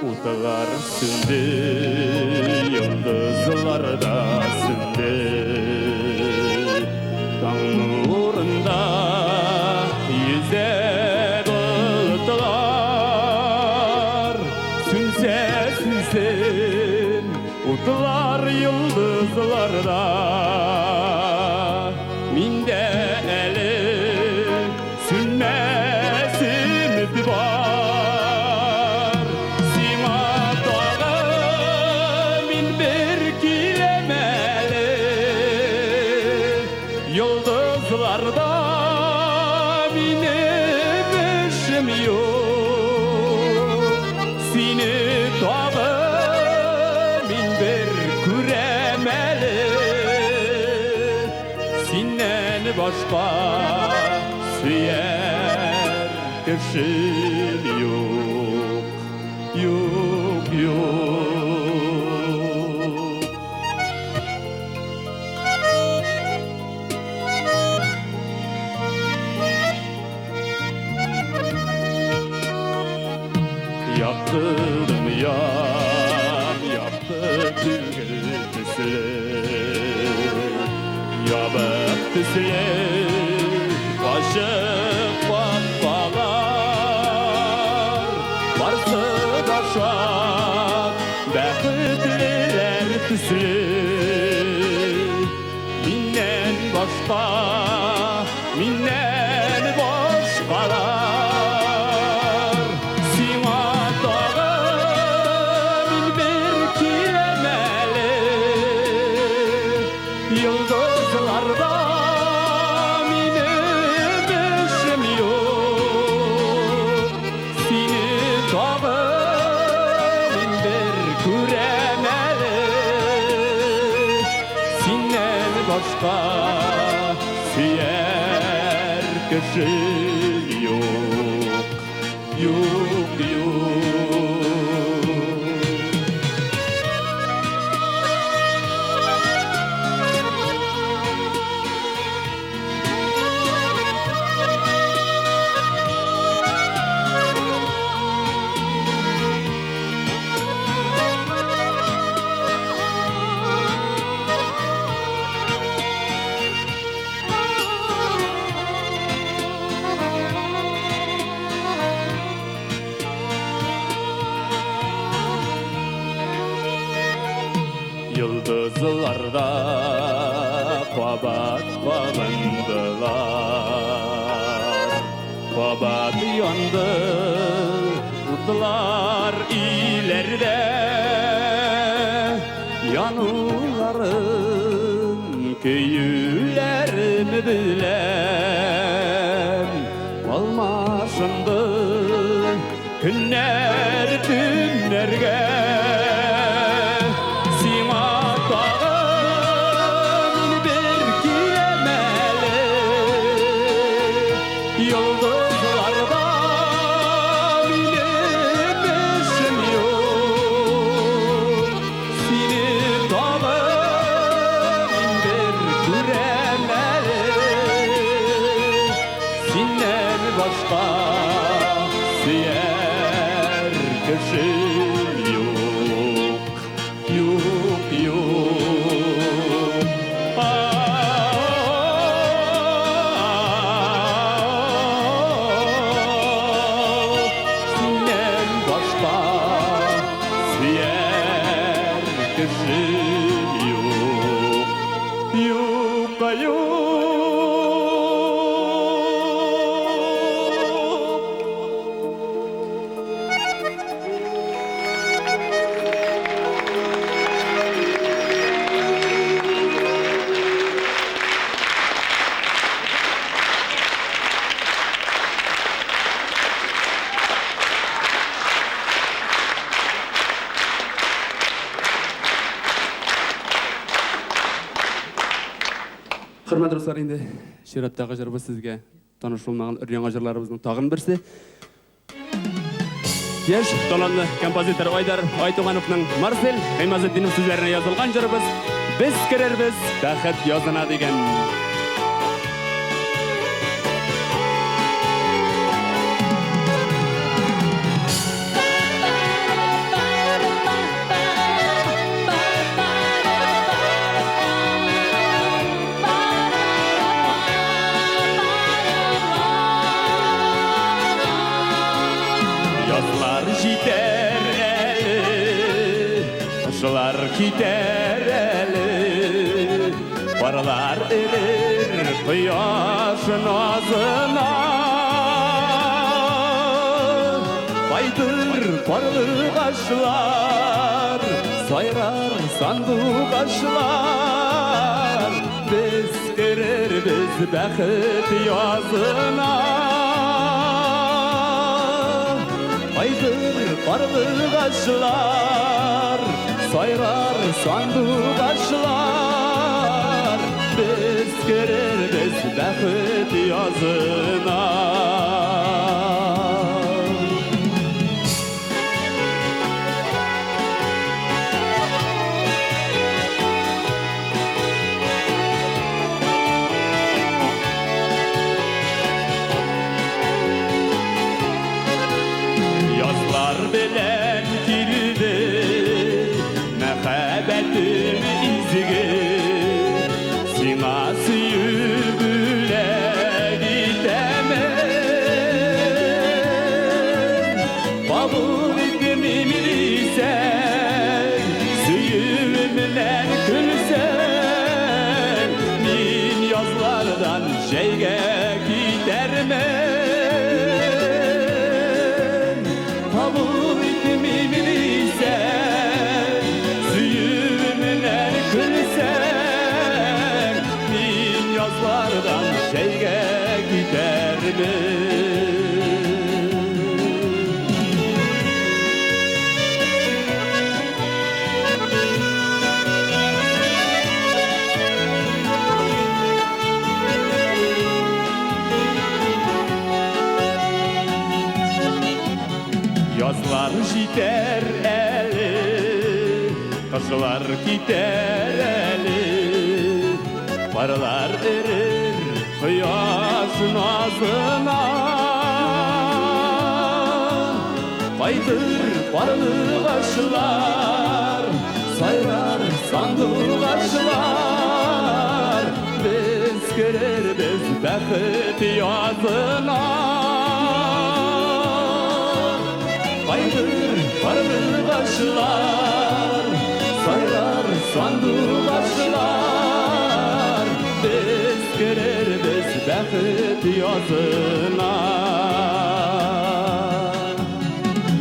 Утлар сүнде, йолдызлар да сүнде. Таң нурында йөзә болытлар. Сүнсә сүнсен утлар, йолдызлар да. Миндә әле сүнмәс өмет бар. Сиңа тагы мин бер киләм әле. Йолдызларда минем эшем юк. Сине тагы мин бер күрәм әле. Синнән башка сөяр кешем юк, юк, юк. Якты дөньям, якты түгел төсле, ябык төсле, ачык капкалар. Барсы да шат, бәхетлеләр төсле. Миннән башка, миннән башкалар. Сиңа тагы мин бер киләм әле. Йолдызларда минем эшем юк. Сине тагы мин бер күрәм әле. Синнән башка сөяр кешем юк, юк, юк. Йолдызларда кабат кабындылар, кабат янды утлар өйләрдә. Януларын, көюләрен беләм. Алмашынды көннәр төннәргә. Сиңа тагы мин бер киләм әле. Йолдызларда минем эшем юк. Сине тагы мин бер кешем юк, юк, юк. Синнән башка сөяр кешем юк, юк, юк. Хөрмәтле дуслар, инде чираттагы җырыбыз сезгә таныш булмаган өр-яңа җырларыбызның тагын берсе. Яшь талантлы композитор Айдар Айтугановның Марсель Гыймазетдинов сүзләренә язылган җырыбыз Без керербез бәхет язына дигән. Язлар җитәр әле, кышлар китәр әле, Парлар эрер кояш назына. Кайтыр карлыгачлар, сайрар сандугачлар, Без керербез бәхет язына. Кайтыр карлыгачлар, сайрар сандугачлар, Без керербез бәхет язына. Язлар белән килде мәхәббәтем изге, Сиңа сөю бүләк итәмен. Кабул итмим дисәң, сөюемнән көлсәң, Мин язлардан җәйгә китәрмен. Кабул итмим дисәң, сөюемнән көлсәң, Мин язлардан җәйгә китәрмен. Язлар җитәр әле, кышлар китәр әле, Парлар эрер кояш назына. Кайтыр карлыгачлар, сайрар сандугачлар, Без керербез бәхет язына. Кайтыр карлыгачлар, сайрар сандугачлар, Без керербез бәхет язына.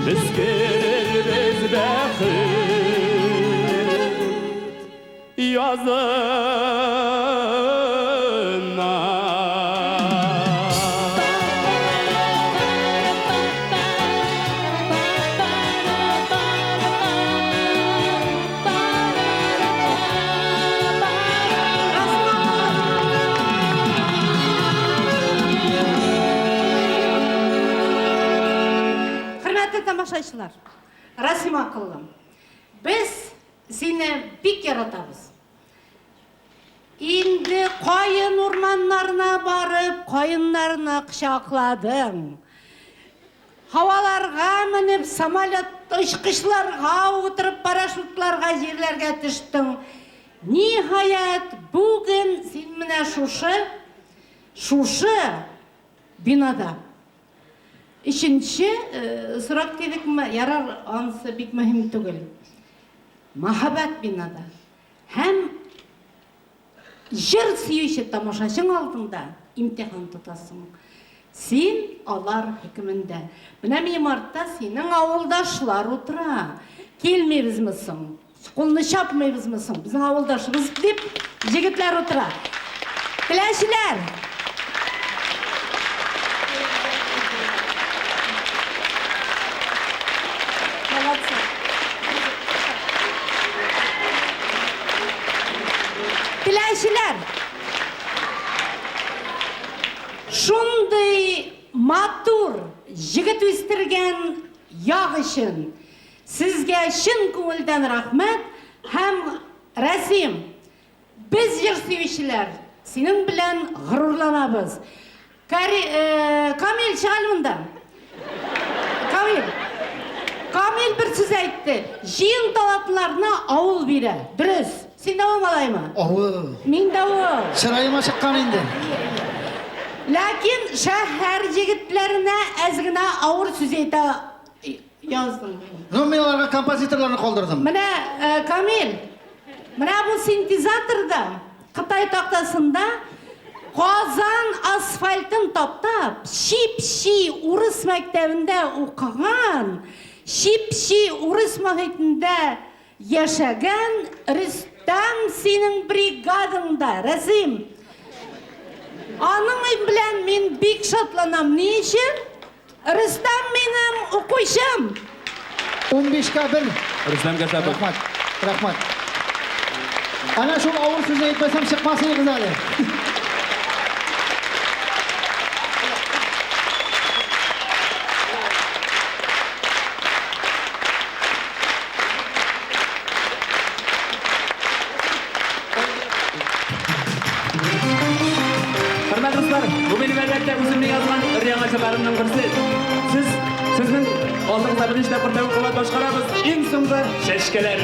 Без керербез бәхет язына. Хөрмәтле тамашачылар, Расим акыллым, без сине бик яратабыз. Инде каен урманнарына барып, каеннарны кочакладың. Һаваларга менеп, самолет очкычларга утырып, парашютларга җирләргә төштең. Ниһаять, бүген син менә шушы, шушы бинада. Өченче сорак дидекме, ярар, анысы бик мөһим түгел. Мәһабәт бинада. Һәм җыр сөюче тамашачың алдында имтихан тотасың. Син алар хөкемендә. Менә минем артта синең авылдашлар утыра. Килмибезме соң? Кулны чапмыйбызмы соң? Безнең авылдашыбыз дип егетләр утыра. Теләнчеләр! Молодцы. Теләнчеләр! Шундый матур җегет үстергән як өчен сезгә чын күңелдән рәхмәт һәм Рәсим, без җыр сөючеләр синең белән горурланабыз. Кари, Камил, чык әле монда. Камил. Камил бер сүз әйтте. Җыен талантларны авыл бирә. Дөрес. Син дә ул малаймы? Авыл. Мин дә ул. Чыраема чыккан инде. Ләкин шәһәр егетләренә әз генә авыр сүз әйтә яздың. Ну, мин аларга композиторларны калдырдым. Менә, Камил, менә бу синтезаторда, Кытай тактасында Казан асфальтын таптап, чип-чи урыс мәктәбендә укыган, чип-чи урыс мохитендә яшәгән Рөстәм синең бригадаңда, Рәсим. Аның белән мин бик шатланам. Ни өчен? Рөстәм минем укучым. 15-кә 1. Рөстәм Кәшәпов. Рәхмәт. Рәхмәт. Әнә шул авыр сүзне әйтмәсәм чыкмас идегез әле. Хөрмәтле дуслар, бу минем әлбәттә үземнең язган өр-яңа җырларымның берсе. Сез сезнең алдыгызда беренче тапкыр тәүге кабат башкарабыз иң соңгы чәчкәләр.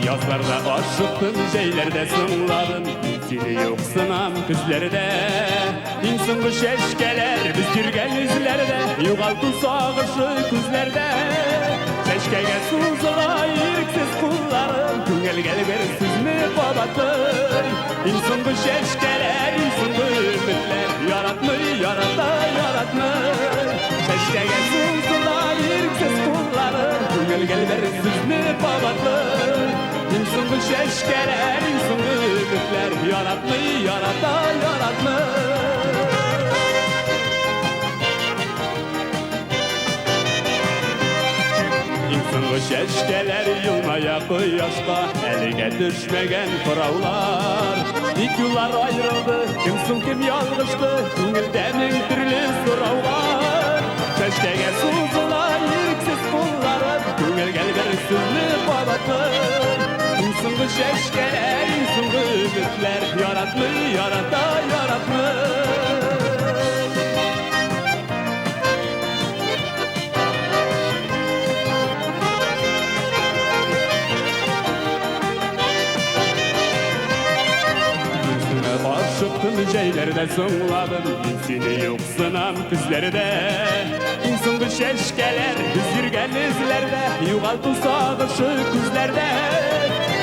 Язларда ашыктым, җәйләрдә соңладым, мин сине юксынам көзләрдә. Иң соңгы чәчкәләр без йөргән эзләрдә, югалту сагышы күзләрдә. Чәчкәгә сузыла ирексез кулларым, күңелгә бер сүзне кабатлый. Иң соңгы чәчкәләр, иң соңгы өметләр, яратмый, ярата, яратмый. Чәчкәгә сузыла ирексез кулларым, күңелгә бер сүзне кабатлый. Иң соңгы чәчкәләр, иң соңгы өметләр, яратмый, ярата, яратмый. Иң соңгы чәчкәләр елмая кояшка, әлегә төшмәгән кораулар. Тик юллар аерылды, кем соң кем ялгышты, күңелдә мең төрле сораулар. Чәчкәгә сузыла ирексез кулларым, күңелгә бер сүзне кабатлый. Иң соңгы чәчкәләр, иң соңгы өметләр, яратмый, ярата, яратмый. Ашыктым, җәйләрдә соңладым, мин сине юксынам көзләрдә. Иң соңгы чәчкәләр без йөргән эзләрдә, югалту сагышы күзләрдә.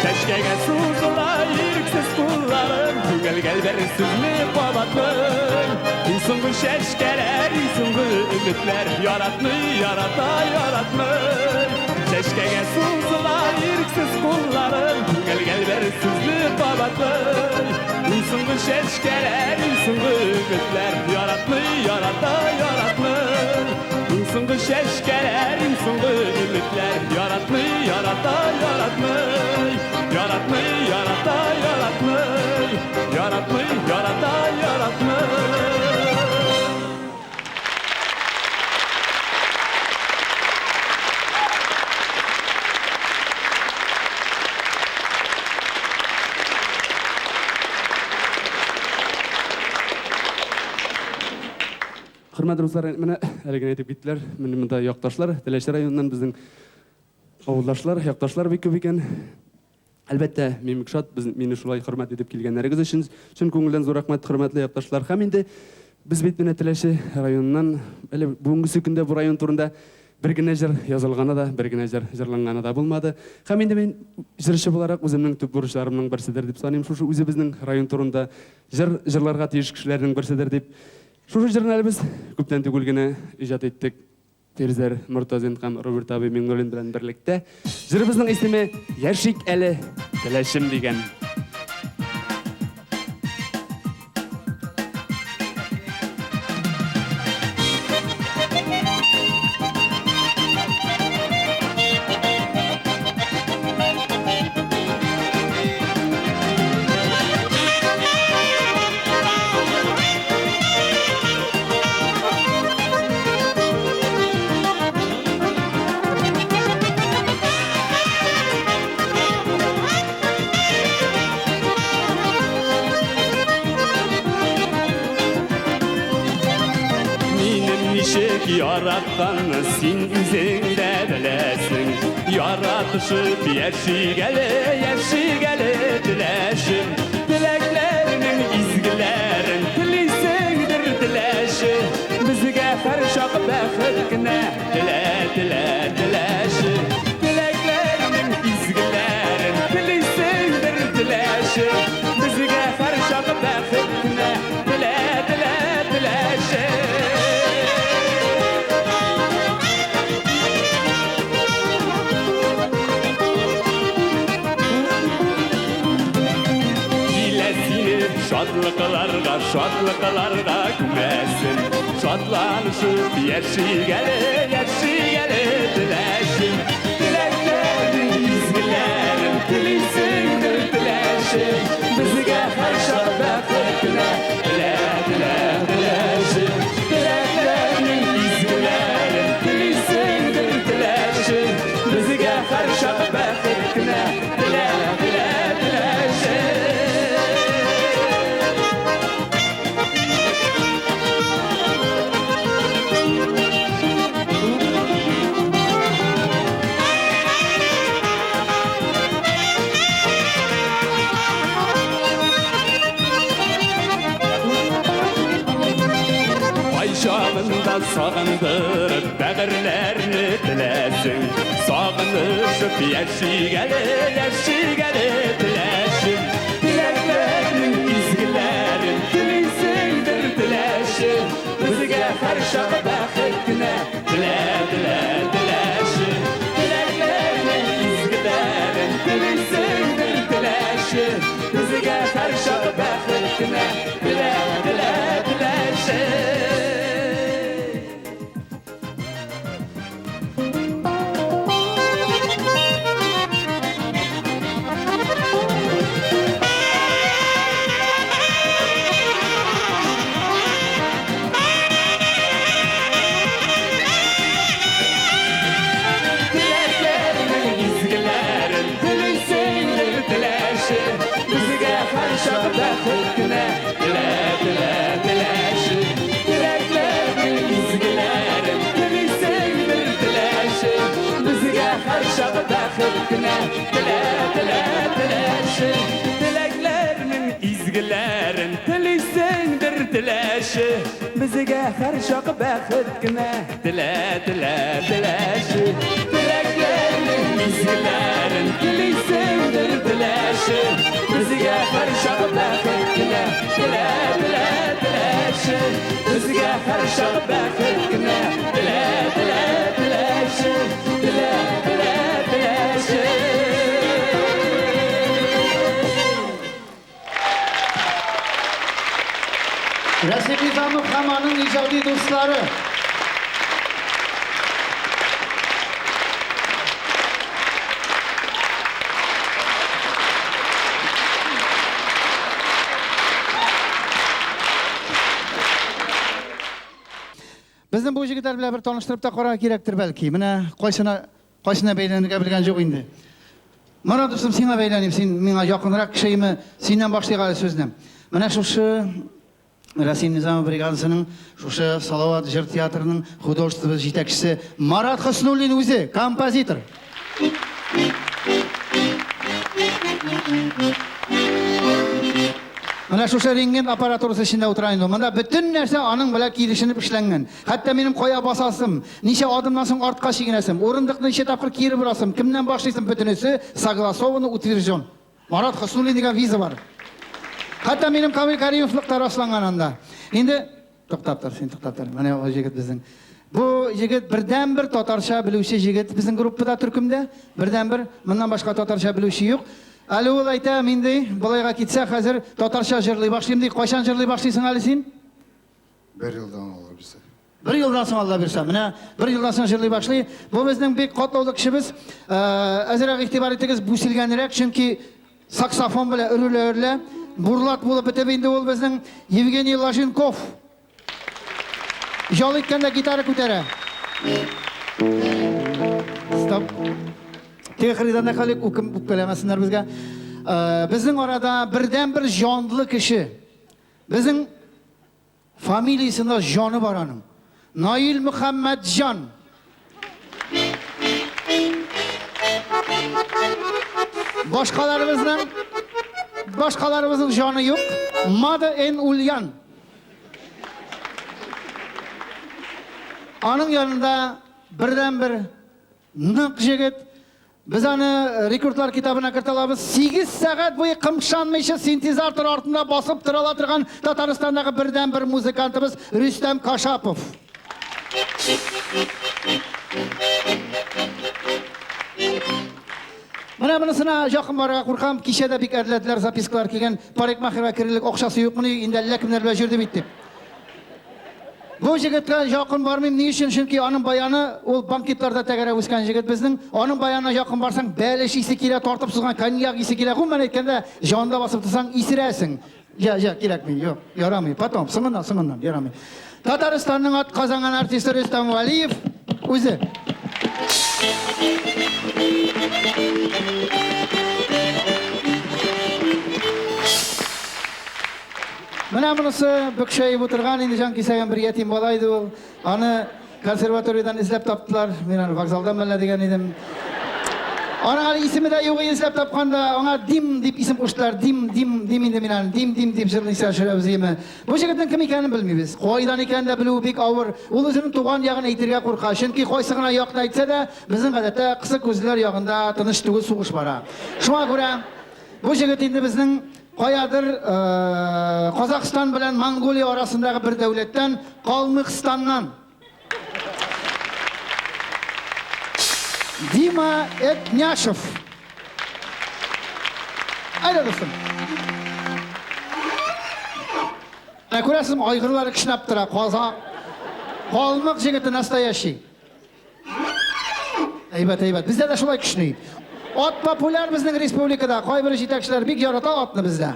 Чәчкәгә сузыла ирексез кулларым, күңелгә бер сүзне кабатлый. Иң соңгы чәчкәләр, иң соңгы өметләр, яратмый, ярата, яратмый. Чәчкәгә сузыла ирексез кулларым, күңелгә бер сүзне кабатлый. Иң соңгы чәчкәләр, иң соңгы өметләр, яратмый, ярата, яратмый. Иң соңгы чәчкәләр, иң соңгы өметләр, яратмый, ярата, яратмый. Яратмый, ярата, яратмый. Яратмый, ярата, яратмый. Хөрмәтле дуслар, менә әле генә әйтеп киттеләр, менә монда якташлар, Теләче районыннан безнең авылдашлар, якташлар бик күп икән. Әлбәттә, мин бик шат, без мине шулай хөрмәт итеп килгәннәрегез өчен чын күңелдән зур рәхмәт, хөрмәтле якташлар. Һәм инде без бит менә Теләче районыннан, әле бүгенгесе көндә бу район турында бер генә җыр язылганы да, бер генә җыр җырланганы да булмады. Һәм инде мин җырчы буларак үземнең төп бурычларымның берседер дип саныйм, шушы үзебезнең район турында җыр җырларга тиеш кешеләрнең берседер дип. Шушы җырны әле без күптән түгел генә иҗат иттек. Фирзәр Мортазин һәм Роберт абый Миңнуллин белән берлектә. Җырыбызның исеме Яшик әле, теләчем дигән. Минем ничек яратканны син үзең дә беләсең. Яратышып яшик әле, яшик әле, теләшем. Теләкләрнең изгеләрен телисеңдер, теләше. Безгә һәрчак бәхет кенә телә, телә, теләше. Теләкләрнең изгеләрен телисеңдер, теләше. Безгә һәрчак бәхет кенә телә, телә, теләше. Килә сине шатлыкларга, шатлыкларга күмәсен. Шатланышып яшик әле, яшик әле, теләшем. Теләкләрнең изгеләрен телисеңдер, теләшем. Безгә һәрчак бәхет кенә телә, телә, теләшем. Теләкләрнең изгеләрен телисеңдер, теләшем. Безгә һәрчак бәхет кенә телә, телә, теләшем. Кайчагында сагындырып бәгырьләрне теләсең. Сагынышып яшик әле, яшик әле, теләшем. Теләкләрнең изгеләрен телисеңдер, теләшем. Безгә һәрчак бәхет кенә телә, телә, теләшем. Теләкләрнең изгеләрен телисеңдер, теләшем. Безгә һәрчак бәхет кенә телә, телә, теләшем. Теләкләрнең изгеләрен телисеңдер, теләше. Безгә һәрчак бәхет кенә телә, телә, теләше. Теләкләрнең изгеләрен телисеңдер, теләше. Безгә һәрчак бәхет кенә телә, телә, теләше. Теләкләрнең изгеләрен телисеңдер, теләше. Безгә һәрчак бәхет кенә телә, телә, теләше. Теләкләрнең изгеләрен телисеңдер, теләше. Безгә һәрчак бәхет кенә телә, телә, теләше. Безгә һәрчак бәхет кенә телә, телә, теләше. Телә, телә, теләше. Рәсим Низамов һәм аның иҗади дуслары. Безнең бу җегетләр белән бер таныштырып та карарга кирәктер бәлки. Менә кайсына кайсына бәйләнергә белгән юк инде. Марат дустым, сиңа бәйләним, син миңа якынрак кешеме, синнән башлыйк әле сүзне. Менә шушы Рәсим Низамов бригадасының шушы Салават җыр театрының художество җитәкчесе Марат Хөснуллин үзе, композитор. Менә шушы рентген аппаратурасы эчендә утыра инде. Монда бөтен нәрсә аның белән килешенеп эшләнгән. Хәтта минем кая басасым, ничә адымнан соң артка чигенәсем, урындыкны ничә тапкыр кире борасым, кемнән башлыйсым, бөтенесе согласовано, утвержден. Марат Хөснуллин дигән виза бар. Хәтта минем Камил Каримовлык та расланган анда. Инде туктап тор, син туктап тор. Менә ул җегет безнең. Бу җегет бердәнбер татарча белүче җегет безнең группада, төркемдә. Бердәнбер. Моннан башка татарча белүче юк. Әле ул әйтә, мин ди, болайга китсә, хәзер татарча җырлый башлыйм ди. Кайчан җырлый башлыйсың әле син? Бер елдан Алла бирсә. Бер елдан соң Алла бирсә. Менә бер елдан соң җырлый башлый. Бу безнең бик катлаулы кешебез. Әзрәк игътибар итегез, бүселгәнрәк, чөнки саксофон белән өрелә-өрелә бурлат булып бетеп инде ул безнең Евгений Ложенков. Ял иткәндә гитара күтәрә. Стоп. Теге кырыйдан да калыйк, үпкәләмәсеннәр безгә. Безнең арада бердәнбер җанлы кеше. Безнең фамилиясендә җаны бар аның. Наил Мөхәммәтҗан. Башкаларыбызның башкаларыбызның җаны юк. Мада эн Ульян. Аның янында бердәнбер нык җегет. Без аны рекордлар китабына кертә алабыз. 8 сәгать буе кымшанмыйча синтезатор артында басып тора ала торган Татарстандагы бердәнбер музыкантыбыз Рөстәм Кашапов. Менә монысына якын барырга куркам. Кичә дә бик әрләделәр, запискалар килгән. Парикмахерга керерлек акчасы юкмыни, инде әллә кемнәр белән йөрде бит дип. Бу җегеткә якын бармыйм. Ни өчен? Чөнки аның баяны, ул банкетларда тәгәрәп үскән җегет безнең. Аның баянына якын барсаң, бәлеш исе килә, тартып сузган коньяк исе килә. Гомумән әйткәндә, җанында басып торсаң, исерәсең. Я, я, кирәкми, юк, ярамый. Потом, соңыннан, соңыннан, ярамый. Татарстанның атказанган артисты Рөстәм Вәлиев үзе. Менә монысы бөкшәеп утырган инде җан кисәгән бер ятим бала иде ул. Аны консерваториядән эзләп таптылар. Мин аны вокзалдан мәллә дигән идем. Аның әле исеме дә юк иде эзләп тапканда, аңа Дим дип исем куштылар. Дим, Дим, Дим инде мин аны. Дим, Дим дип җырлыйсы төшерәбез име. Бу җегетнең кем икәнен белмибез. Кайдан икәнен дә белүе бик авыр. Ул үзенең туган ягын әйтергә курка. Чөнки кайсы гына якны әйтсә дә, безнең гадәттә кысык күзлеләр ягында тыныч түгел сугыш бара. Шуңа күрә бу җегет инде безнең Каядыр Казахстан белән Монголия арасындагы бер дәүләттән, Калмыкстаннан. Дима Этняшев. Әйдә, дустым. Ә күрәсезме, айгырлары кешнәп тора, казак. Калмык җегете настоящий. Әйбәт, әйбәт. Бездә дә шулай кешни. Ат популяр безнең республикада. Кайбер җитәкчеләр бик ярата атны бездә.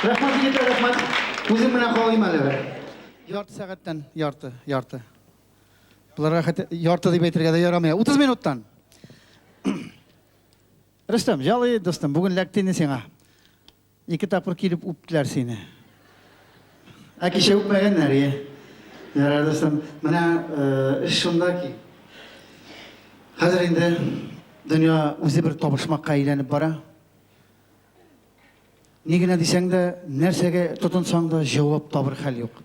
Рәхмәт, егетләр, рәхмәт. Үзем менә калыйм әле бер. Ярты сәгатьтән, ярты, ярты. Боларга хәтта ярты дип әйтергә дә ярамый. 30 минуттан. Рөстәм, җалый, дустым, бүген ләкте инде сиңа. Ике тапкыр килеп үптеләр сине. Ә кичә үпмәгәннәр, е. Ярар, дустым. Менә эш шунда ки, хәзер инде дөнья үзе бер табышмакка әйләнеп бара. Ни генә дисәң дә, нәрсәгә тотынсаң да, җавап табыр хәл юк.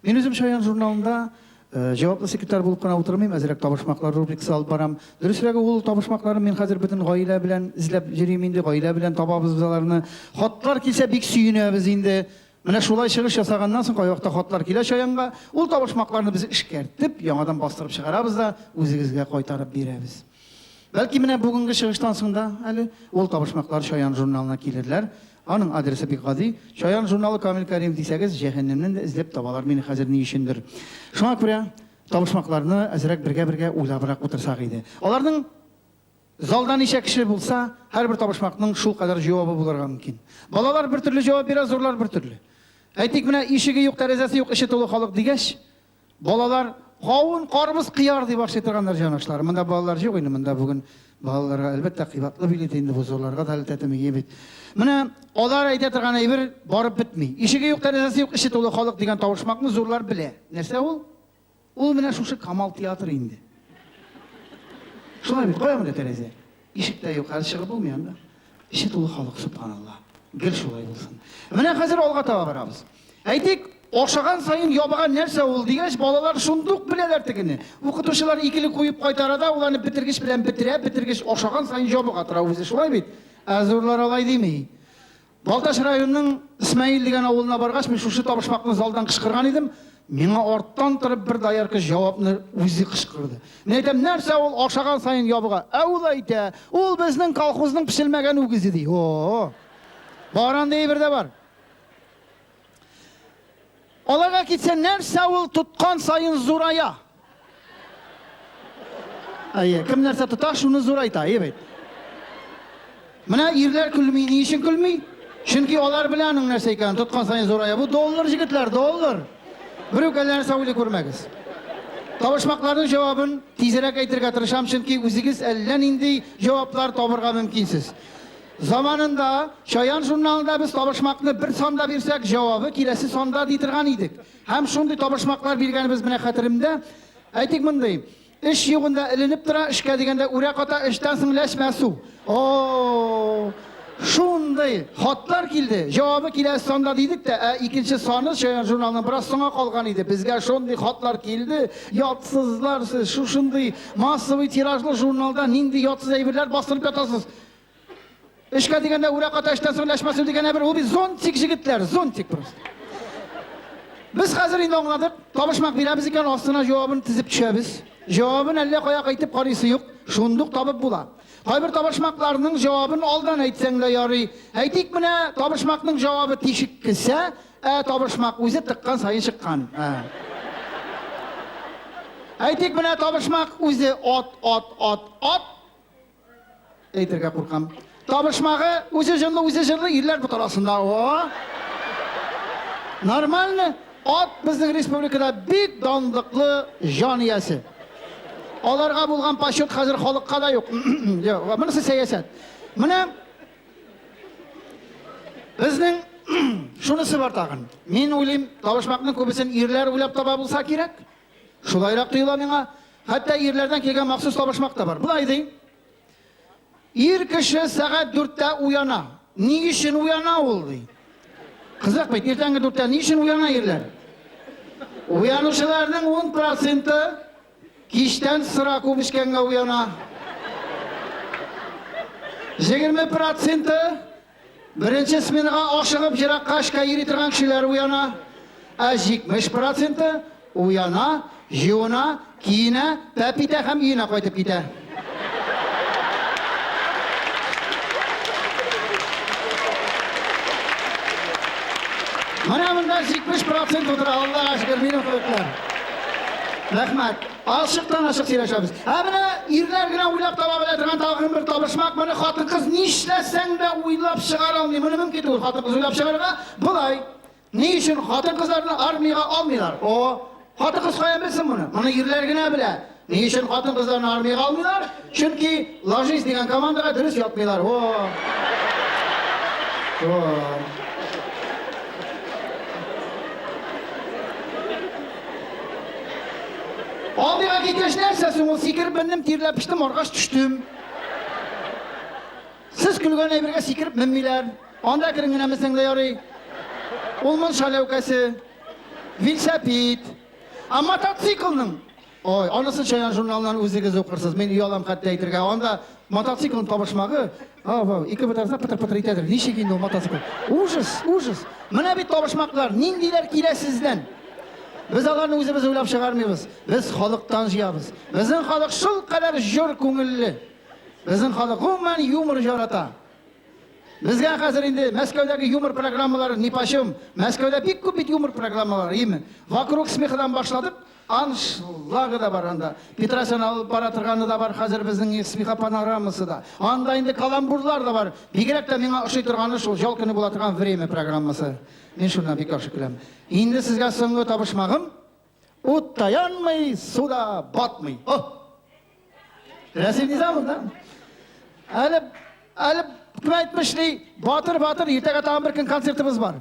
Мин үзем Чаян журналында җаваплы секретарь булып кына утырмыйм, әзрәк табышмаклар рубрикасы алып барам. Дөресрәге, ул табышмакларны мин хәзер бөтен гаилә белән эзләп йөрим инде, гаилә белән табабыз без аларны. Хатлар килсә, бик сөенәбез инде. Менә шулай чыгыш ясаганнан соң кайвакытта хатлар килә Чаянга, ул табышмакларны без эшкәртеп, яңадан бастырып чыгарабыз да, үзегезгә кайтарып бирәбез. Бәлки менә бүгенге чыгыштан соң да әле ул табышмаклар Чаян журналына килерләр. Аның адресы бик гади. Чаян журналы Камил Кәримов дисәгез, җәһәннәмнән дә эзләп табалар мине хәзер ни өчендер. Шуңа күрә табышмакларны әзрәк бергә-бергә уйлабрак утырсак иде. Аларның залда ничә кеше булса, һәрбер табышмакның шулкадәр җавабы булырга мөмкин. Балалар бер төрле җавап бирә, зурлар бер төрле. Әйтик, менә ишеге юк, тәрәзәсе юк, эче тулы халык дигәч, Балалар кавын, карбыз, кыяр дип ашый торганнар җанашлар. Монда балалар юк инде, монда бүген балаларга әлбәттә кыйбатлы билет инде бу зурларга да әле тәтеми бит. Менә алар әйтә торган әйбер барып бетми. Ишеге юк, тәрәзәсе юк, эче тулы халык дигән табышмакны зурлар белә. Нәрсә ул? Ул менә шушы Камал театры инде. Шулай бит, кая монда тәрәзә? Ишек тә юк, хәзер чыгып булмый анда. Эче тулы халык, сөбханалла. Гел шулай булсын. Менә хәзер алга таба барабыз. Әйтик, ашаган саен ябыган нәрсә ул дигәч, балалар шундук беләләр тегене. Укытучылар икеле куеп кайтара да, ул аны бетергеч белән бетерә, бетергеч ашаган саен ябыга тора үзе, шулай бит? Ә зурлар алай дими. Балтач районының Исмәил дигән авылына баргач, мин шушы табышмакны залдан кычкырган идем. Миңа арттан торып бер доярка җавапны үзе кычкырды. Мин әйтәм, нәрсә ул ашаган саен ябыга? Ә ул әйтә, ул безнең колхозның пешелмәгән үгезе ди. О! Бар андый әйбер дә бар. Аларга китсә, нәрсә ул тоткан саен зурая? Әйе, кем нәрсә тота, шуны зурайта, әйе бит. Менә ирләр көлми, ни өчен көлми? Чөнки алар белә аның нәрсә икәнен, тоткан саен зурая. Бу доллар, җегетләр, доллар. Берүк әллә нәрсә уйлый күрмәгез. Табышмакларның җавабын тизрәк әйтергә тырышам, чөнки үзегез әллә нинди җаваплар табырга мөмкинсез. Заманында Чаян журналында без табышмакны бер санда бирсәк, җавабы киләсе санда ди торган идек. Һәм шундый табышмаклар биргәнебез менә хәтеремдә. Әйтик мондый, Эш югында эленеп тора, эшкә дигәндә үрә ката, эштән соң ләчмә су. О-о-о! Шундый хатлар килде. Җавабы киләсе санда дидек тә, ә икенче саны Чаян журналының бераз соңа калган иде. Безгә шундый хатлар килде, ятсызлар сез, шушындый массовый тиражлы журналда нинди ятсыз әйберләр бастырып ятасыз. Эшкә дигәндә үрә ката, эштән соң ләшмә су дигән әйбер, ул бит зонтик, җегетләр, зонтик просто. Без хәзер инде аңладык, табышмак бирәбез икән, астына җавабын тезеп төшәбез. Җавабын әллә кая кайтып карыйсы юк, шундук табып була. Кайбер табышмакларның җавабын алдан әйтсәң дә ярый. Әйтик, менә табышмакның җавабы тишек кесә, ә табышмак үзе тыккан саен чыккан. Ә. Әйтик, менә табышмак үзе ат, ат, ат, ат. Әйтергә куркам. Табышмагы үзе җонлы, үзе җырлы, ирләр бот арасында. О! Нормально. Ат безнең республикада бик данлыклы җан иясе. Аларга булган почет хәзер халыкка да юк. Юк, монысы сәясәт. Менә безнең шунысы бар тагын. Мин уйлыйм, табышмакның күбесен ирләр уйлап таба булса кирәк. Шулайрак тоела миңа. Хәтта ирләрдән килгән махсус табышмак та бар. Болай ди. Ир кеше сәгать дүрттә уяна. Ни өчен уяна ул, ди. Кызык бит, иртәнге дүрттә ни өчен уяна ирләр? Уянучыларның 10 проценты кичтән сыра күп эчкәнгә уяна. 20 проценты Беренче сменага ашыгып еракка эшкә йөри торган кешеләр уяна, ә 70 проценты уяна, җуына, киенә, пәп итә һәм өенә кайтып китә. Менә монда 70 процент утыра, Аллага шөкер, минем кебекләр. Рәхмәт. Ачыктан-ачык сөйләшәбез. Ә менә ирләр генә уйлап таба белә торган тагын бер табышмак, моны хатын-кыз нишләсәң дә уйлап чыгара алмый. Моны мөмкин түгел хатын-кыз уйлап чыгарырга. Болай, ни өчен хатын-кызларны армиягә алмыйлар? О, хатын-кыз каян белсен моны? Моны ирләр генә белә. Ни өчен хатын-кызларны армиягә алмыйлар? Чөнки ложись дигән командага дөрес ятмыйлар. О! О! Алдыга киткәч нәрсә соң ул? Сикереп мендем, тирләп пештем, аргач төштем. Сез көлгән әйбергә сикереп менмиләр. Анда әкрен генә менсәң дә ярый. Ул мунча ләүкәсе, велосипед. Ә мотоциклның Ой, анысын Чаян журналыннан үзегез укырсыз. Мин оялам хәтта әйтергә. Анда мотоциклның табышмагы, ау, ике бутарса пытыр-пытыр итәдер. Ничек инде ул мотоцикл? Ужас, ужас. Менә бит табышмаклар, ниндиләр килә сездән. Без аларны үзебез уйлап чыгармыйбыз. Без халыктан җыябыз. Безнең халык шулкадәр җор күңелле. Безнең халык гомумән юмор ярата. Безгә хәзер инде Мәскәүдәге юмор программалары нипочем. Мәскәүдә бик күп бит юмор программалары, име? Вокруг смехадан башладык, аншлагы да бар анда. Петросян алып бара торганы да бар хәзер безнең смеха панорамасы да. Анда инде каламбурлар да бар. Бигрәк тә миңа ошый торганы шул ял көне була торган Время программасы. Мин шуннан бик яхшы көләм. Инде сезгә соңгы табышмагым. Ут та янмый, су да батмый. О! Рәсим Низамов, да? Әле, әле кем әйтмешли, батыр, батыр, иртәгә тагын бер көн концертыбыз бар.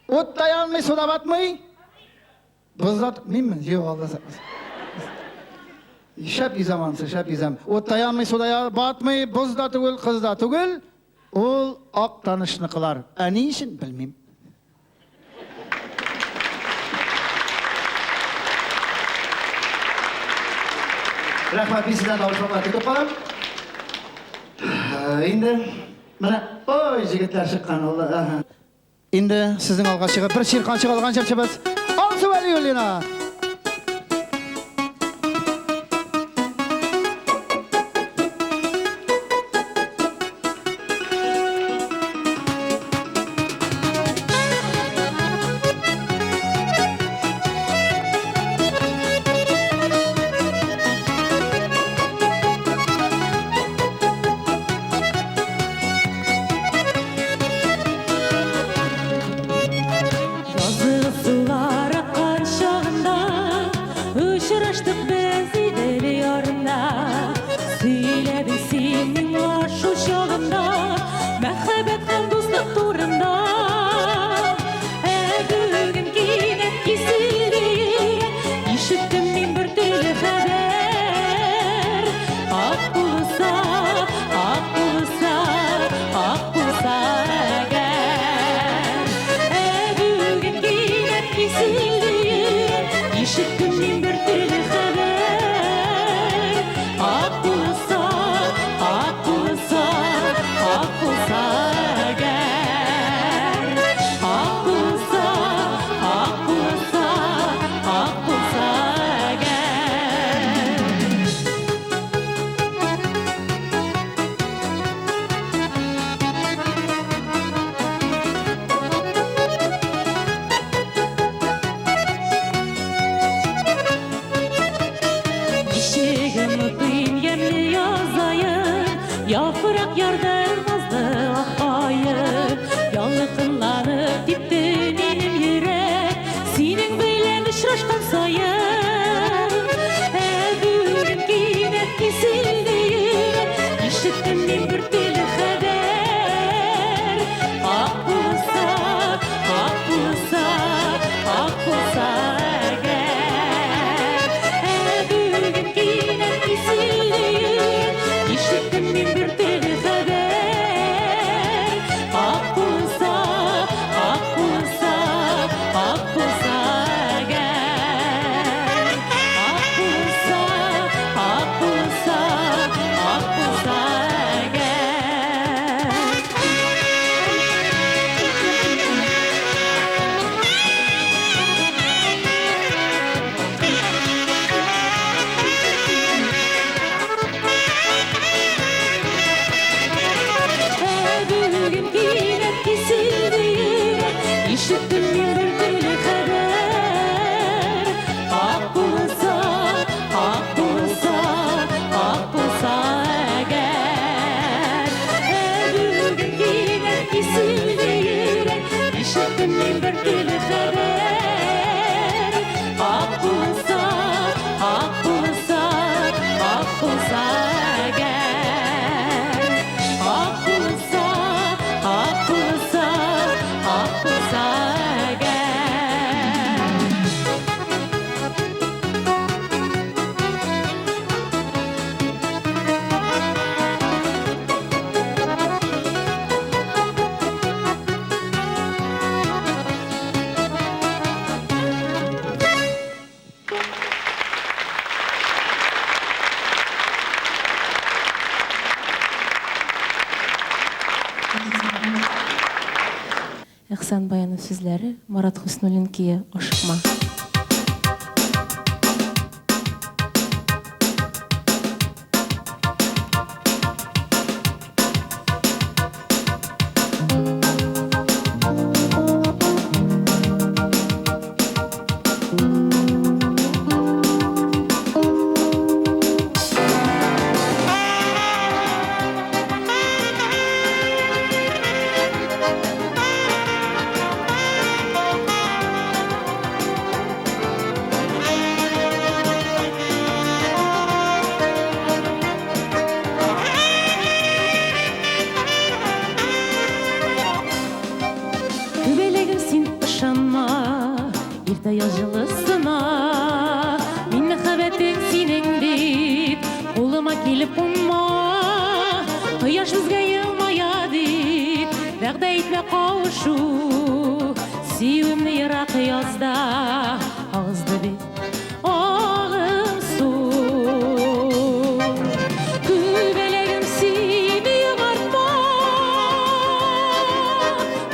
Ут та янмый, су да батмый. Бозда минме? Юк, Алла сакласын. Шәп йөзәм анысы, шәп йөзәм. Ут та янмый, су да батмый, боз да түгел, кыз да түгел. Ул Актанышныкылар. Ә ни өчен, белмим. Рәхмәт, мин сездән тавышларга көтеп калам. Инде менә ой, җегетләр чыккан ул. Инде сезнең алга чыгып бер чирканчык алган җырчыбыз Алсу Вәлиуллина. Язгы сулар аккан чагында Очраштык без Идел ярында. Сөйләдең син миңа шул чагында Мәхәббәт һәм дуслык турында. Ә бүген кинәт киселде йөрәк, Ишеттем мин бер төрле хәбәр. Ак булса, ак булса, ак булса әгәр. Ә бүген кинәт киселде йөрәк, Ишеттем мин бер төрле хәбәр. Ак булса, ак булса, ак булса әгәр. Ак булса, ак булса, ак булса әгәр. Ничек онытыйм ямьле яз аен, Яфрак ярды назлы ак аен. Ялкынланып типте минем йөрәк, Синең белән очрашкан саен. Ә бүген кинәт киселде йөрәк, Ишеттем мин бер төрле хәбәр. Ак булса, ак булса, ак булса әгәр. Ә бүген кинәт киселде йөрәк, Ишеттем мин бер төрле хәбәр. Ак булса, ак булса, ак булса әгәр. Ак булса, ак булса, ак булса әгәр. Ә бүген кинәт киселде йөрәк, Ишеттем мин бер төрле хәбәр. Ак булса, Ишеттем мин бер төрле хәбәр. Ак булса, ак булса, ак булса әгәр. Ак булса, ак булса, ак булса әгәр. Ихсан Баянов сүзләре, Марат Хөснуллин көе Ашыкма. Күбәләгем син ышанма, иртә яз җылысына. Мин мәхәббәтең синең дип, кулыма килеп кунма. Кояш безгә елмая дип, вәгъдә итмә кавышу. Сөюемне ерак язда агызды бит агым су. Күбәләгем сине яңартма,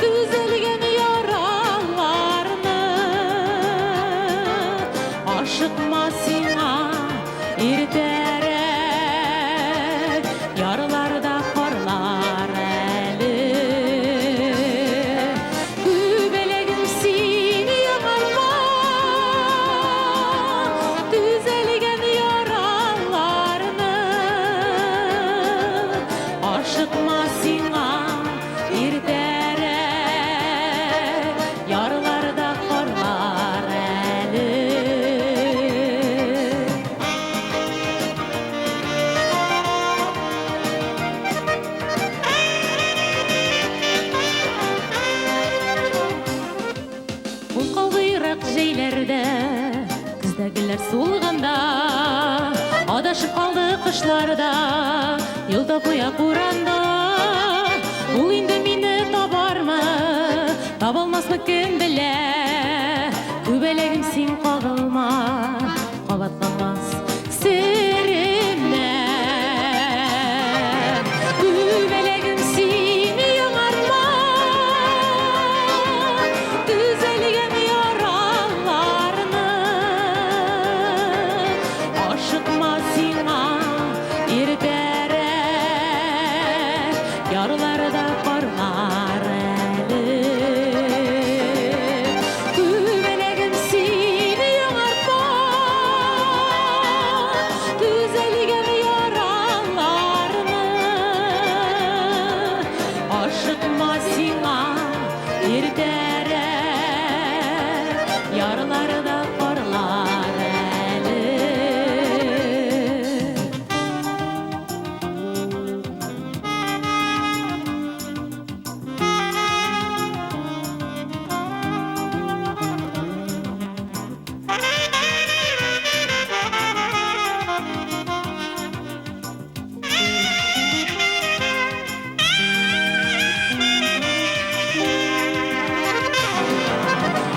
төзәлгән яраларны. Ашыкма сиңа иртәрәк, ярларда карлар әле. Күбәләгем сине яңартма, төзәлгән яраларны. Ашыкма сиңа иртәрәк, ярларда карлар әле. Ул калды ерак җәйләрдә, көздә гөлләр сулганда, адашып калды кышларда, юл тапмый буранда. Ул инде мине табармы, табалмасмы кем белә. Күбәләгем син кагылма, кабатланмас серемә. Күбәләгем син яңарма, төзәлгән яраларны. Ашыкма сиңа иртәрәк, ярларда карлар әле. Күбәләгем син яңартма, төзәлгән яраларны. Ашыкма сиңа иртәрәк, ярларда карлар әле.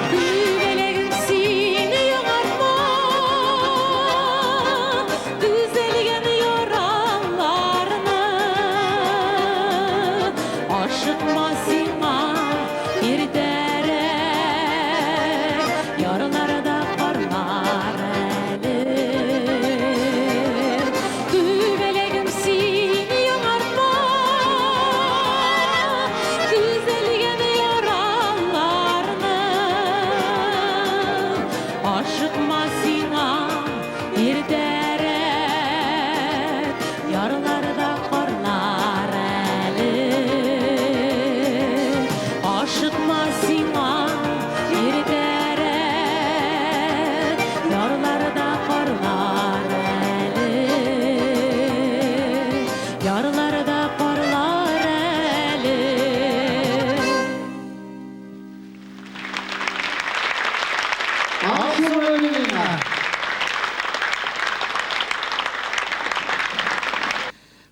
Күбәләгем син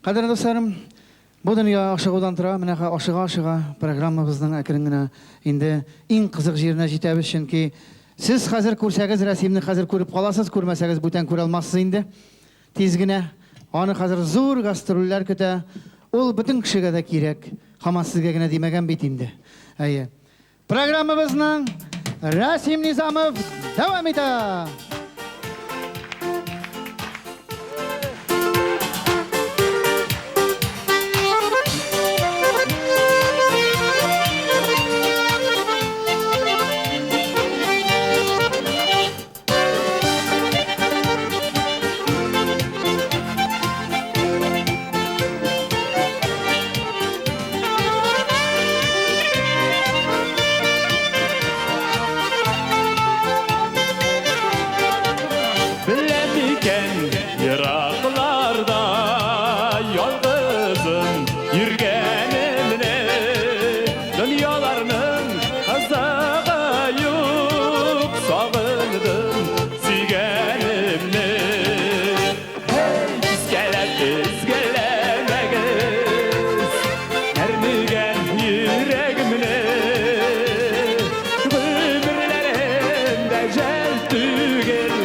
Кадерле дусларым, бу дөнья ашыгудан тора. Менә ашыга-ашыга программабызның әкрен генә инде иң кызык җиренә җитәбез, чөнки сез хәзер күрсәгез, Рәсимне хәзер күреп каласыз, күрмәсәгез, бүтән күрә алмассыз инде. Тиз генә. Аны хәзер зур гастрольләр көтә. Ул бөтен кешегә дә кирәк. Һаман сезгә генә димәгән бит инде. Әйе. Программабызның Рәсим Низамов дәвам итә. Беләм икән еракларда ялгызым йөргәнемне, дөньяларның кызыгы юк, сагындым сөйгәнемне. Һей, искәләп өзгәләмәгез әрнегән йөрәгемне, гомерләрем дә жәл түгел,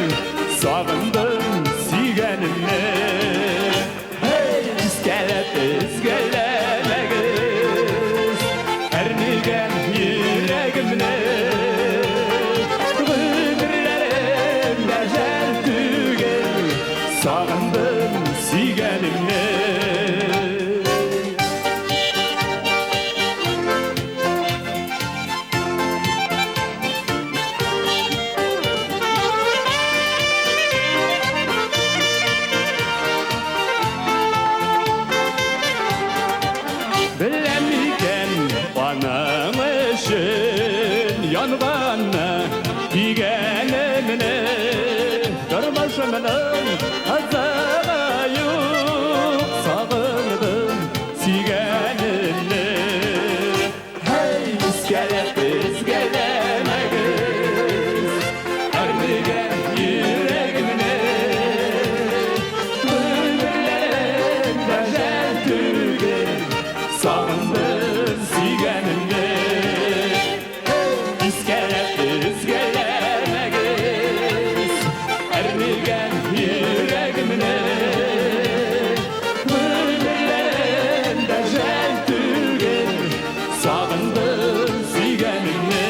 сагындым сөйгәнемне. Һей, искәләп өзгәләмәгез әрнегән йөрәгемне, гомерләрем дә жәл түгел, сагындым сөйгәнемне. Беләм икән аның өчен янганны, дигәнемне, тормышымның кызыгы юк, сагындым сөйгәнемне. Һей, искәләп өзгәләмәгез әрнегән йөрәгемне, гомерләрем дә жәл түгел, сагындым сөйгәнемне. Искәләп өзгәләмәгез әрнегән йөрәгемне, гомерләрем дә жәл түгел, сагындым сөйгәнемне.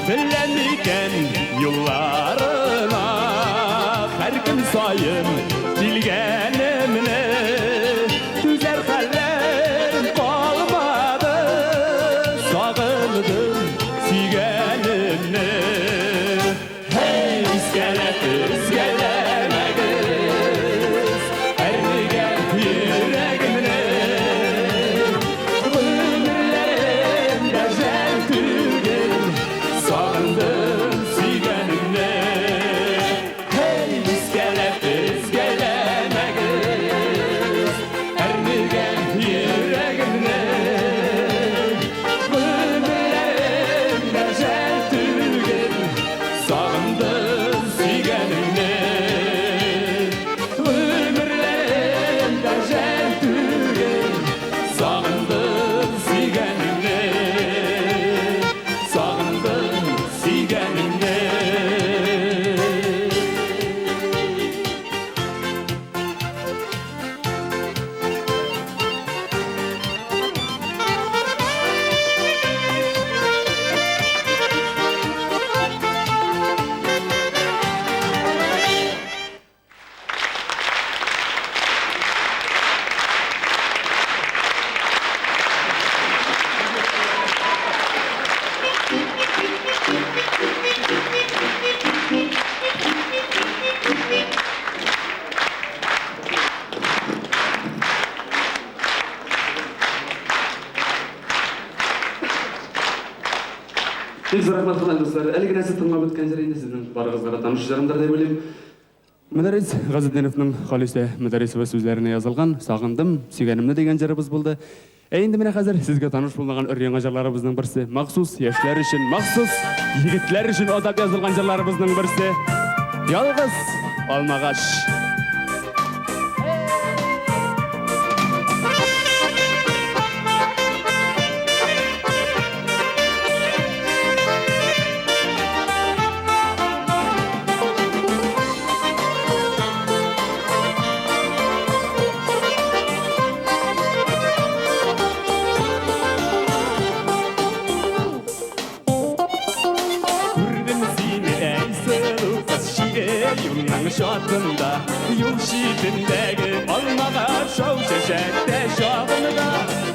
Беләм икән юлларына һәр көн саен килгәнемне, түзәр хәлләрем калмады, сагындым сөйгәнемне. Һей, искәләп өзгәләмәгез әрнегән йөрәгемне, гомерләрем дә жәл түгел, сагындым сөйгәнемне. Һей, искәләп өзгәләмәгез әрнегән йөрәгемне, гомерләрем дә жәл түгел, сагындым сөйгәнемне. Бик зур рәхмәт, хөрмәтле дуслар. Әле генә сез тыңлап үткән җыр инде сезнең барыгызга да таныш җырымдыр дип уйлыйм. Мөдәррис Газетдиновның Халисә Мөдәррисова сүзләренә язылган Сагындым, сөйгәнемне дигән җырыбыз булды. Ә инде менә хәзер сезгә таныш булмаган өр-яңа җырларыбызның берсе, махсус яшьләр өчен, махсус егетләр өчен атап язылган җырларыбызның берсе, Ялгыз алмагач. Күрдем сине, әй сылу кыз, чире юлның чатында, юл читендәге алмагач шау чәчәктә чагында.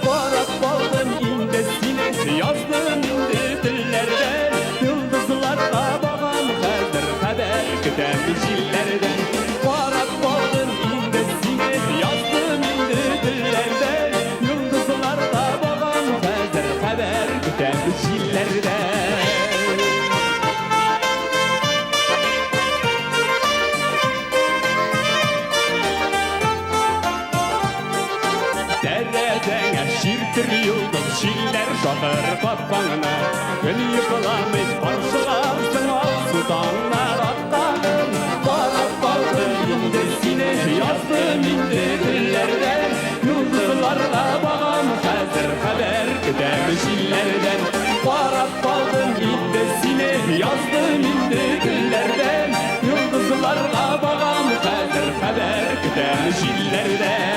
Карап калдым инде сине, яздым инде телләрдән, йолдызларга багам хәзер, хәбәр көтәм җилләрдән. Карап калдым инде сине, яздым инде телләрдән, йолдызларга багам хәзер, хәбәр көтәм җилләрдән. Тәрәзәңә чиртер йолдыз, җилләр шакыр капкаңны. Көн йокламый каршыларсың алсу таңнар атканын. Карап калдым инде сине, яздым инде гөлләрдән. Йолдызларга багам хәзер, хәбәр көтәм җилләрдән. Карап калдым инде сине, яздым инде гөлләрдән. Йолдызларга багам хәзер, хәбәр көтәм җилләрдән.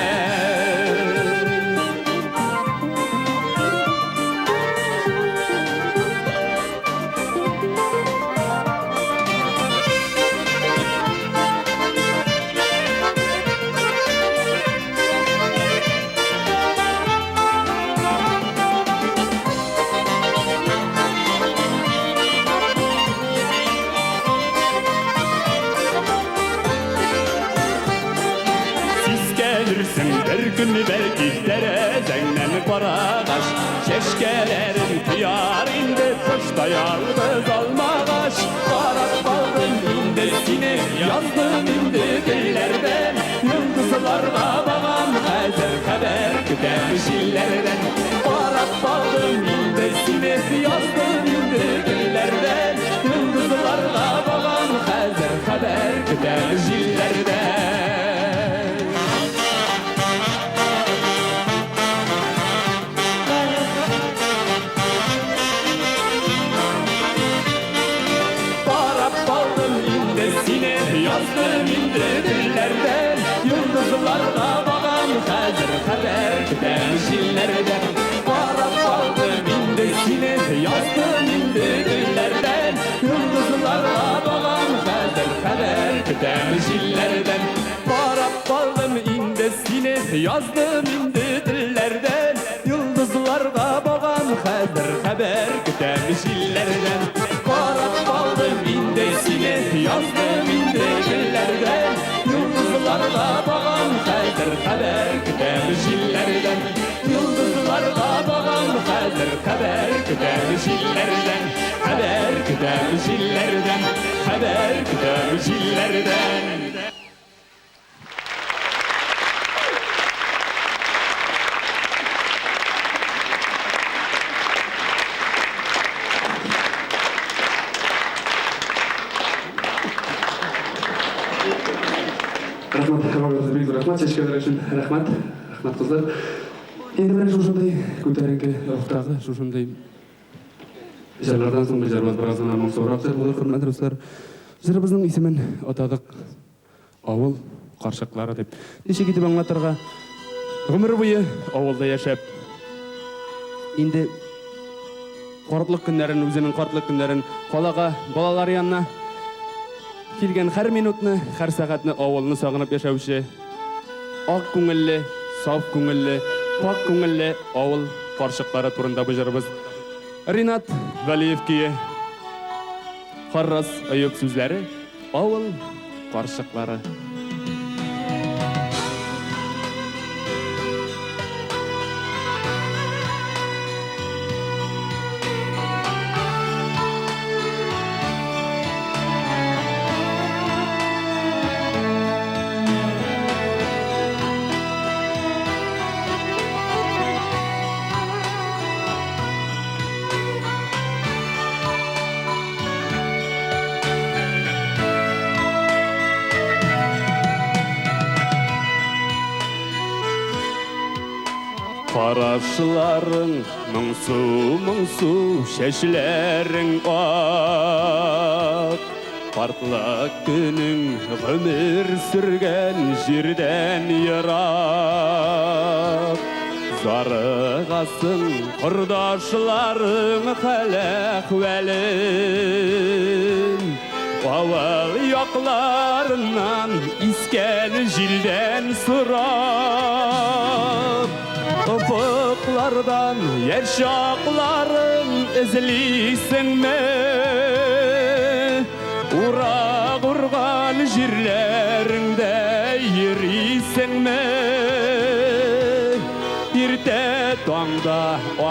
Сискәнерсең бер көн бәлки тәрәзәңнән карагач, чәчкәләрен тояр инде тышта ялгыз алмагач. Карап калдым инде сине, яздым инде телләрдән, йолдызларга багам хәзер, хәбәр көтәм җилләрдән. Карап калдым инде сине, яздым инде телләрдән, йолдызларга багам хәзер, хәбәр көтәм җилләрдән. Карап калдым инде сине, яздым инде телләрдән, йолдызларга багам хәзер, хәбәр көтәм җилләрдән. Карап калдым инде сине, яздым инде телләрдән, йолдызларга багам хәзер, хәбәр көтәм җилләрдән. Карап калдым инде сине, яздым инде телләрдән, йолдызларга багам хәзер, хәбәр көтәм җилләрдән. Карап калдым инде сине, яздым инде телләрдән, йолдызларга багам хәзер, хәбәр көтәм җилләрдән. Йолдызларга багам хәзер, хәбәр көтәм җилләрдән. Хәбәр көтәм җилләрдән, хәбәр көтәм җилләрдән. Рәхмәт, Роберт, бик зур рәхмәт чәчкәләр өчен. Рәхмәт, рәхмәт, кызлар. Инде менә шушындый күтәренке рухтагы, шушындый җырлардан соң без җырыбыз бераз гына моңсурак җыр булыр, хөрмәтле дуслар. Җырыбызның исемен атадык Авыл карчыклары дип. Ничек итеп аңлатырга? Гомер буе авылда яшәп, инде картлык көннәрен, үзенең картлык көннәрен калага, балалар янына килгән һәр минутны, һәр сәгатьне авылны сагынып яшәүче ак күңелле, саф күңелле, пакь күңелле авыл карчыклары турында бу җырыбыз. Ринат Вәлиев көе, Харрас Әюп сүзләре, Авыл карчыклары. Карашларың моңсу, моңсу, чәчләрең ак. Картлык көнең гомер сөргән җирдән ерак. Зарыгасың кордашларың хәл-әхвәлен. Авыл якларыннан искән җилдән сорап. Офыклардан яшь чакларың эзлисеңме? Урак урган җирләреңдә йөрисеңме? Иртә таңда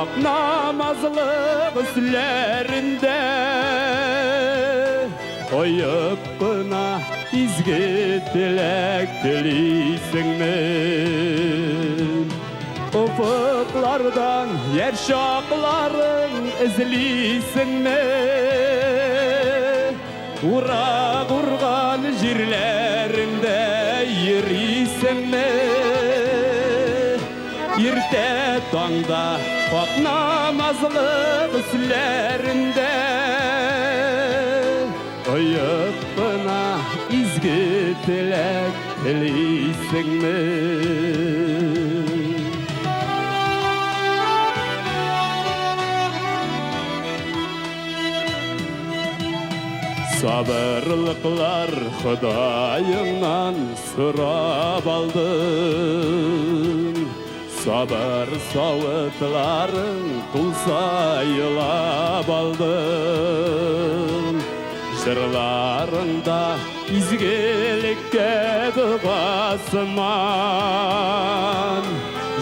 ак намазлык өсләрендә Оеп кына изге теләк телисеңме? Офыклардан яшь чакларың эзлисеңме? Урак урган җирләреңдә йөрисеңме? Иртә таңда ак намазлык өсләрендә Оеп кына изге теләк телисеңме? Сабырлыклар Ходаеңнан сорап алдың. Сабыр савытларың тулса елап алдың. Җырларыңда изгелеккә догасыман.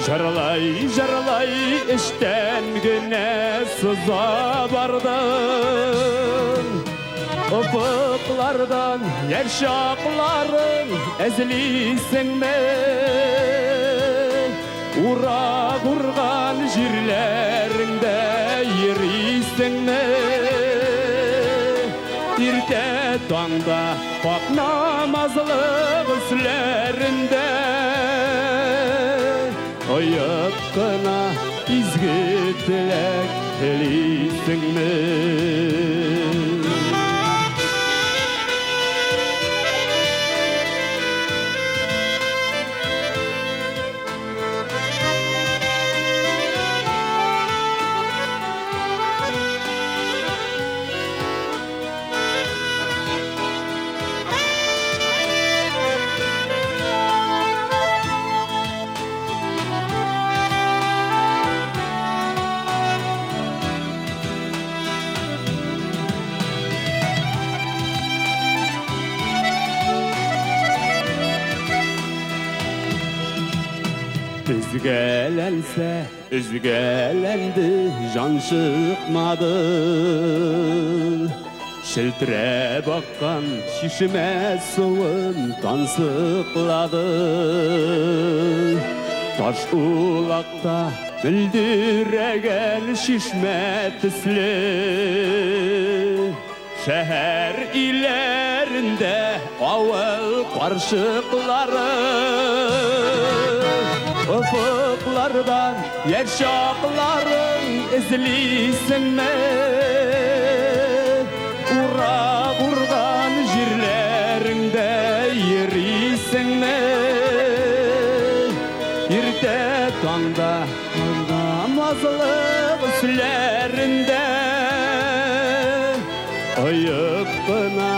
Җырлай, җырлай эчтән генә сыза бардың. Офыклардан яшь чакларың эзлисеңме? Урак урган җирләреңдә йөрисеңме? Иртә таңда ак намазлык өсләрендә Оеп кына изге теләк телисеңме? Өзгәләнсә, өзгәләнде, җан чыкмады. Челтерәп аккан чишмә суын тансыклады. Таш улакта мөлдерәгән чишмә төсле. Шәһәр өйләрендә авыл карчыклары. Офыклардан яшь чакларың эзлисеңме? Урак урган җирләреңдә йөрисеңме? Иртә таңда намазлык өсләрендә Оеп кына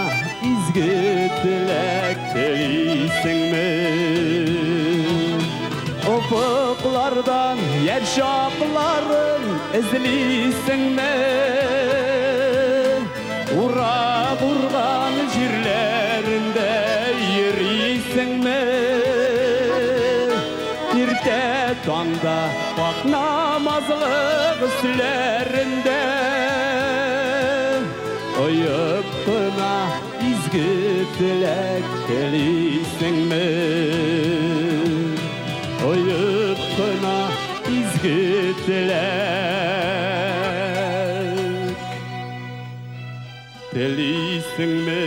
изге теләк телисеңме? Офыклардан яшь чакларың эзлисеңме? Урак урган җирләрендә йөрисеңме? Иртә таңда ак намазлык өсләрендә Оеп кына изге теләк телисеңме? Оеп кына изге теләк телисеңме?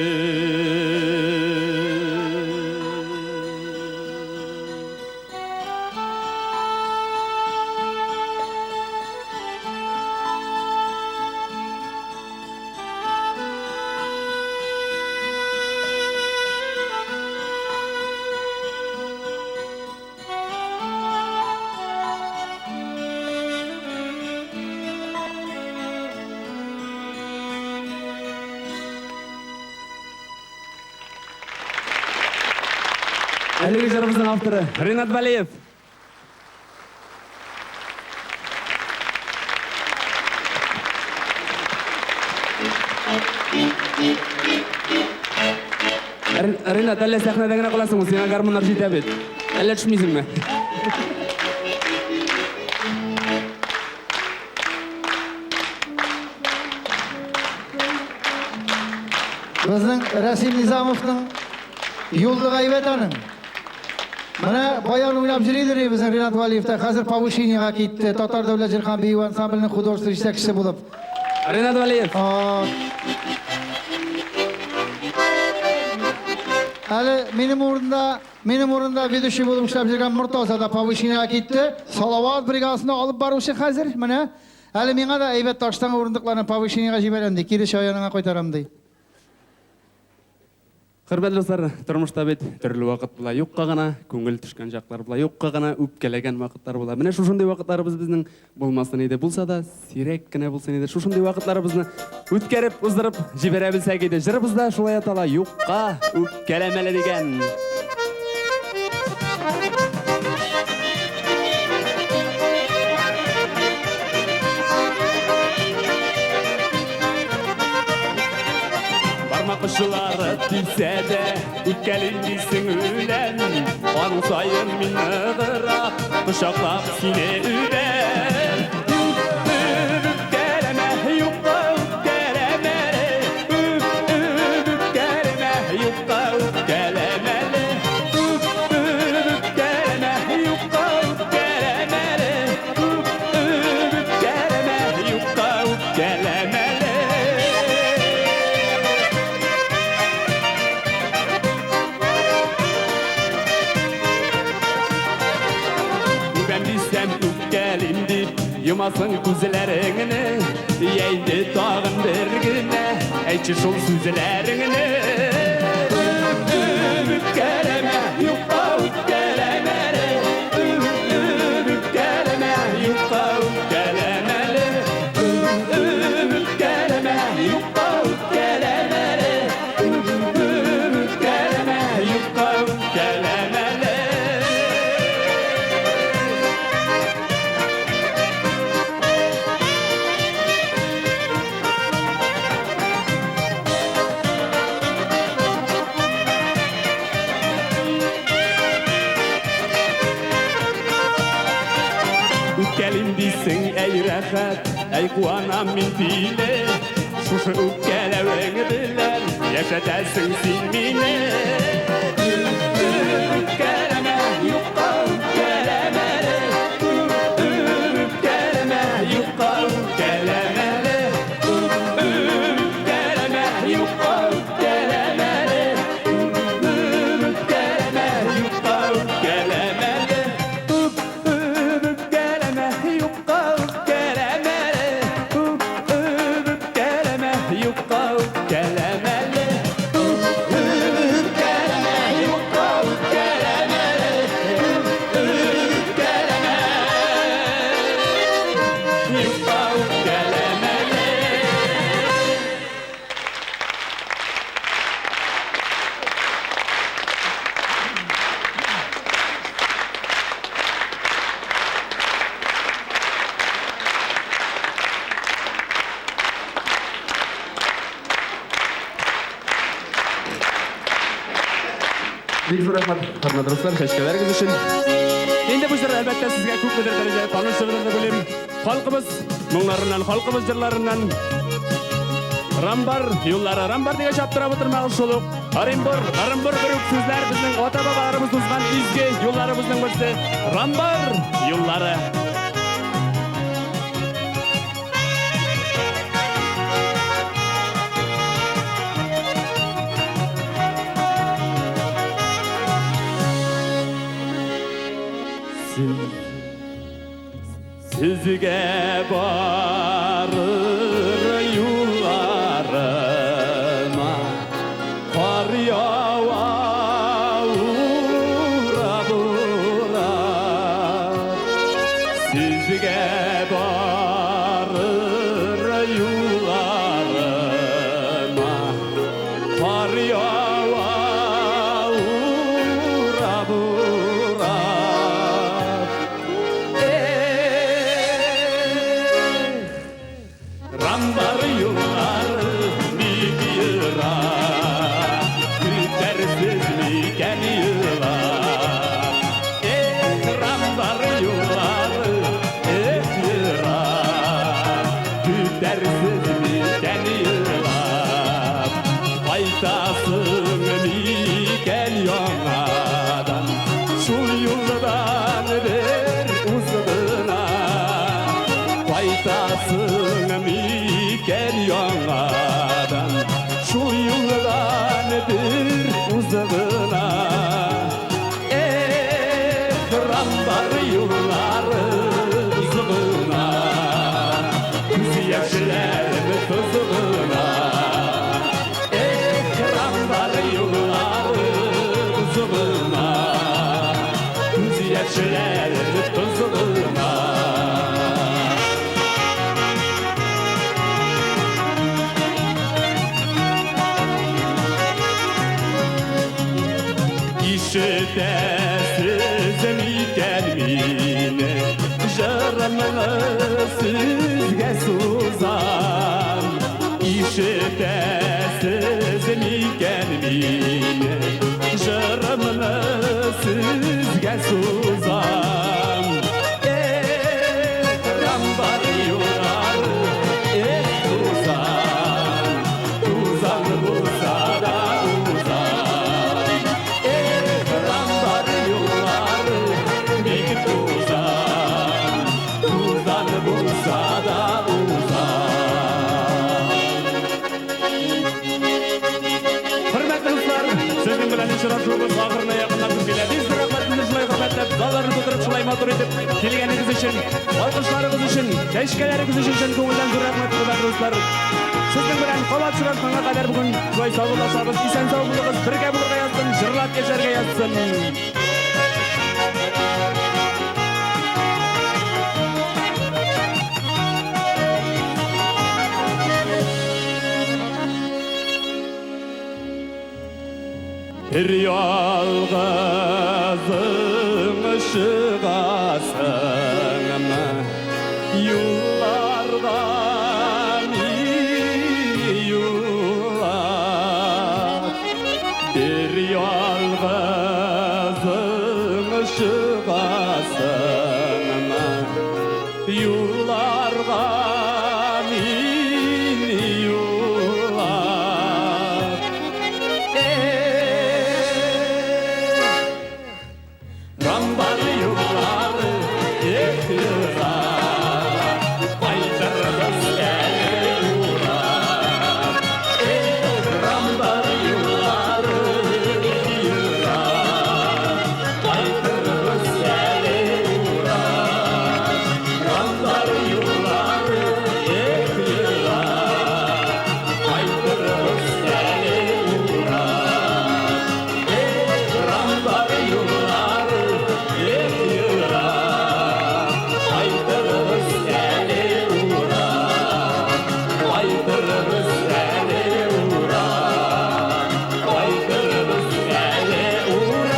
Әлеге җырыбызның авторы Ринат Вәлиев. Ринат, әллә сәхнәдә генә каласыңмы? Сиңа гармуннар җитә бит. Әллә төшмисеңме? Безнең Рәсим Низамовның юллыгы әйбәт аның. Менә баян уйнап йөридер безнең Ринат Вәлиев та. Хәзер повышениега китте. Татар дәүләт җыр һәм бию ансамбленең художество җитәкчесе булып. Ринат Вәлиев. Әле минем урында, минем урында ведущий булып эшләп йөргән Мортаза да повышениега китте. Салават бригадасында алып баручы хәзер. Менә әле миңа да әйбәт таштан урындыкларны повышениега җибәрәм ди, кире чаяныңа кайтарам ди. Хөрмәтле дуслар, тормышта бит төрле вакыт була. Юкка гына күңел төшкән чаклар була, юкка гына үпкәләгән вакытлар була. Менә шушындый вакытларыбыз безнең булмасын иде. Булса да, сирәк кенә булсын иде. Шушындый вакытларыбызны үткәреп, уздырып җибәрә белсәк иде. Җырыбыз да шулай атала, юкка үпкәләмәле дигән. Бармак очлары тисә дә, үпкәлим дисең үләм. Аның саен мин ныграк кочаклап сине үбәм. Үпкәләмә, юкка үпкәләмә. Үпкәләмә, юкка үпкәләмә. Үпкәләмә, юкка үпкәләмә. Үпкәләмә, юкка үпкәләмә. Үбәм дисәм үпкәлим дип, йомасың күзләреңне. Йә инде тагын бер генә, әйтче шул сүзләреңне. Үпкәләмә, юкка үпкәләмә. Үпкәләмә, юкка үпкәләмә. Үпкәләмә, юкка үпкәләмә. Үпкәләмә, юкка үпкәләмә. Үпкәлим дисең, әй рәхәт, әй куанам мин тиле. Шушы үпкәләвең белән яшәтәсең син мине. Үпкәләмә, юкка үпкәләмә. Үпкәләмә, юкка үпкәләмә. Үпкәләмә, юкка үпкәләмә. Үпкәләмә, юкка үпкәләмә. Үпкәләмә, юкка үпкәләмә. Үпкәләмә, юкка үпкәләмә. Үпкәләмә, юкка үпкәләмә. Үпкәләмә, юкка үпкәләмә. Бик зур рәхмәт, хөрмәтле дуслар, чәчкәләрегез өчен. Инде бу җыр әлбәттә сезгә күпмедер дәрәҗәдә таныш җырдыр дип уйлыйм. Халкыбыз моңнарыннан, халкыбыз җырларыннан Рамбар юллары, Рамбар дигәч аптырап утырмагыз шул ук. Оренбур, Ырынбур бер үк сүзләр безнең ата-бабаларыбыз узган изге юлларыбызның берсе. Рамбар юллары. Сезгә барыр юлларыма кар ява урап урап. Сезгә барыр юлларыма кар ява урап Рамбар юллары бик ерак, Көтәрсез микән елап? Эх, Рамбар юллары, эх, ерак, Көтәрсез микән елап? Кайтасың микән яңадан, Шул юлдан бер узгына? Кайтасың микән яңадан, Шул юлдан бер узгына? Эх, Рамбар юллары узгына, Күз яшьләрем тозгына. Эх, Рамбар юллары узгына, Күз яшьләрем тозгына. Ишетәсез микән мине, Җырымны сезгә сузам? Ишетәсез микән мине, Җырымны сезгә сузам? Эх, Рамбар юллары, эх, тузан, Тузан булса да узам. Эх, Рамбар юллары, бик тузан, Тузан булса да узам. Хөрмәтле дуслар, сезнең белән очрашуыбыз ахырына якынлашып килә. Бик зур рәхмәт сезне шулай хөрмәтләп, залларны тутырып шулай матур итеп килгәнегез өчен, алкышларыгыз өчен, чәчкәләрегез өчен чын күңелдән зур рәхмәт, хөрмәтле дуслар. Сезнең белән кабат очрашканга кадәр бүген шулай саубуллашабыз. Исән сау булыгыз, бергә булырга язсын, җырлап яшәргә язсын. Бер ялгызың чыгасыңмы юлларга мине юллап? Бер ялгызың чыгасыңмы юлларга мине юллап? Эх, Рамбар юллары, эх, ерак, Кайтырбыз әле урап. Эх, Рамбар юллары, ерак, Кайтырбыз әле урап. Рамбар юллары, эх, ерак, Кайтырбыз әле урап. Эх, Рамбар юллары, эх, ерак, Кайтырбыз әле урап. Кайтырбыз әле урап. Кайтырбыз әле урап.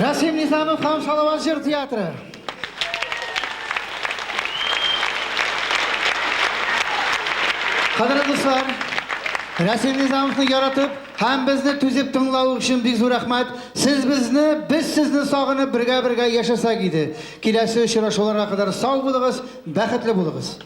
Рәсим Низамов һәм Салават җыр театры. Кадерле дуслар, Рәсим Низамовны яратып һәм безне түзеп тыңлау өчен бик зур рәхмәт. Сез безне, без сезне сагынып бергә-бергә яшәсәк иде. Киләсе очрашуларга кадәр сау булыгыз, бәхетле булыгыз.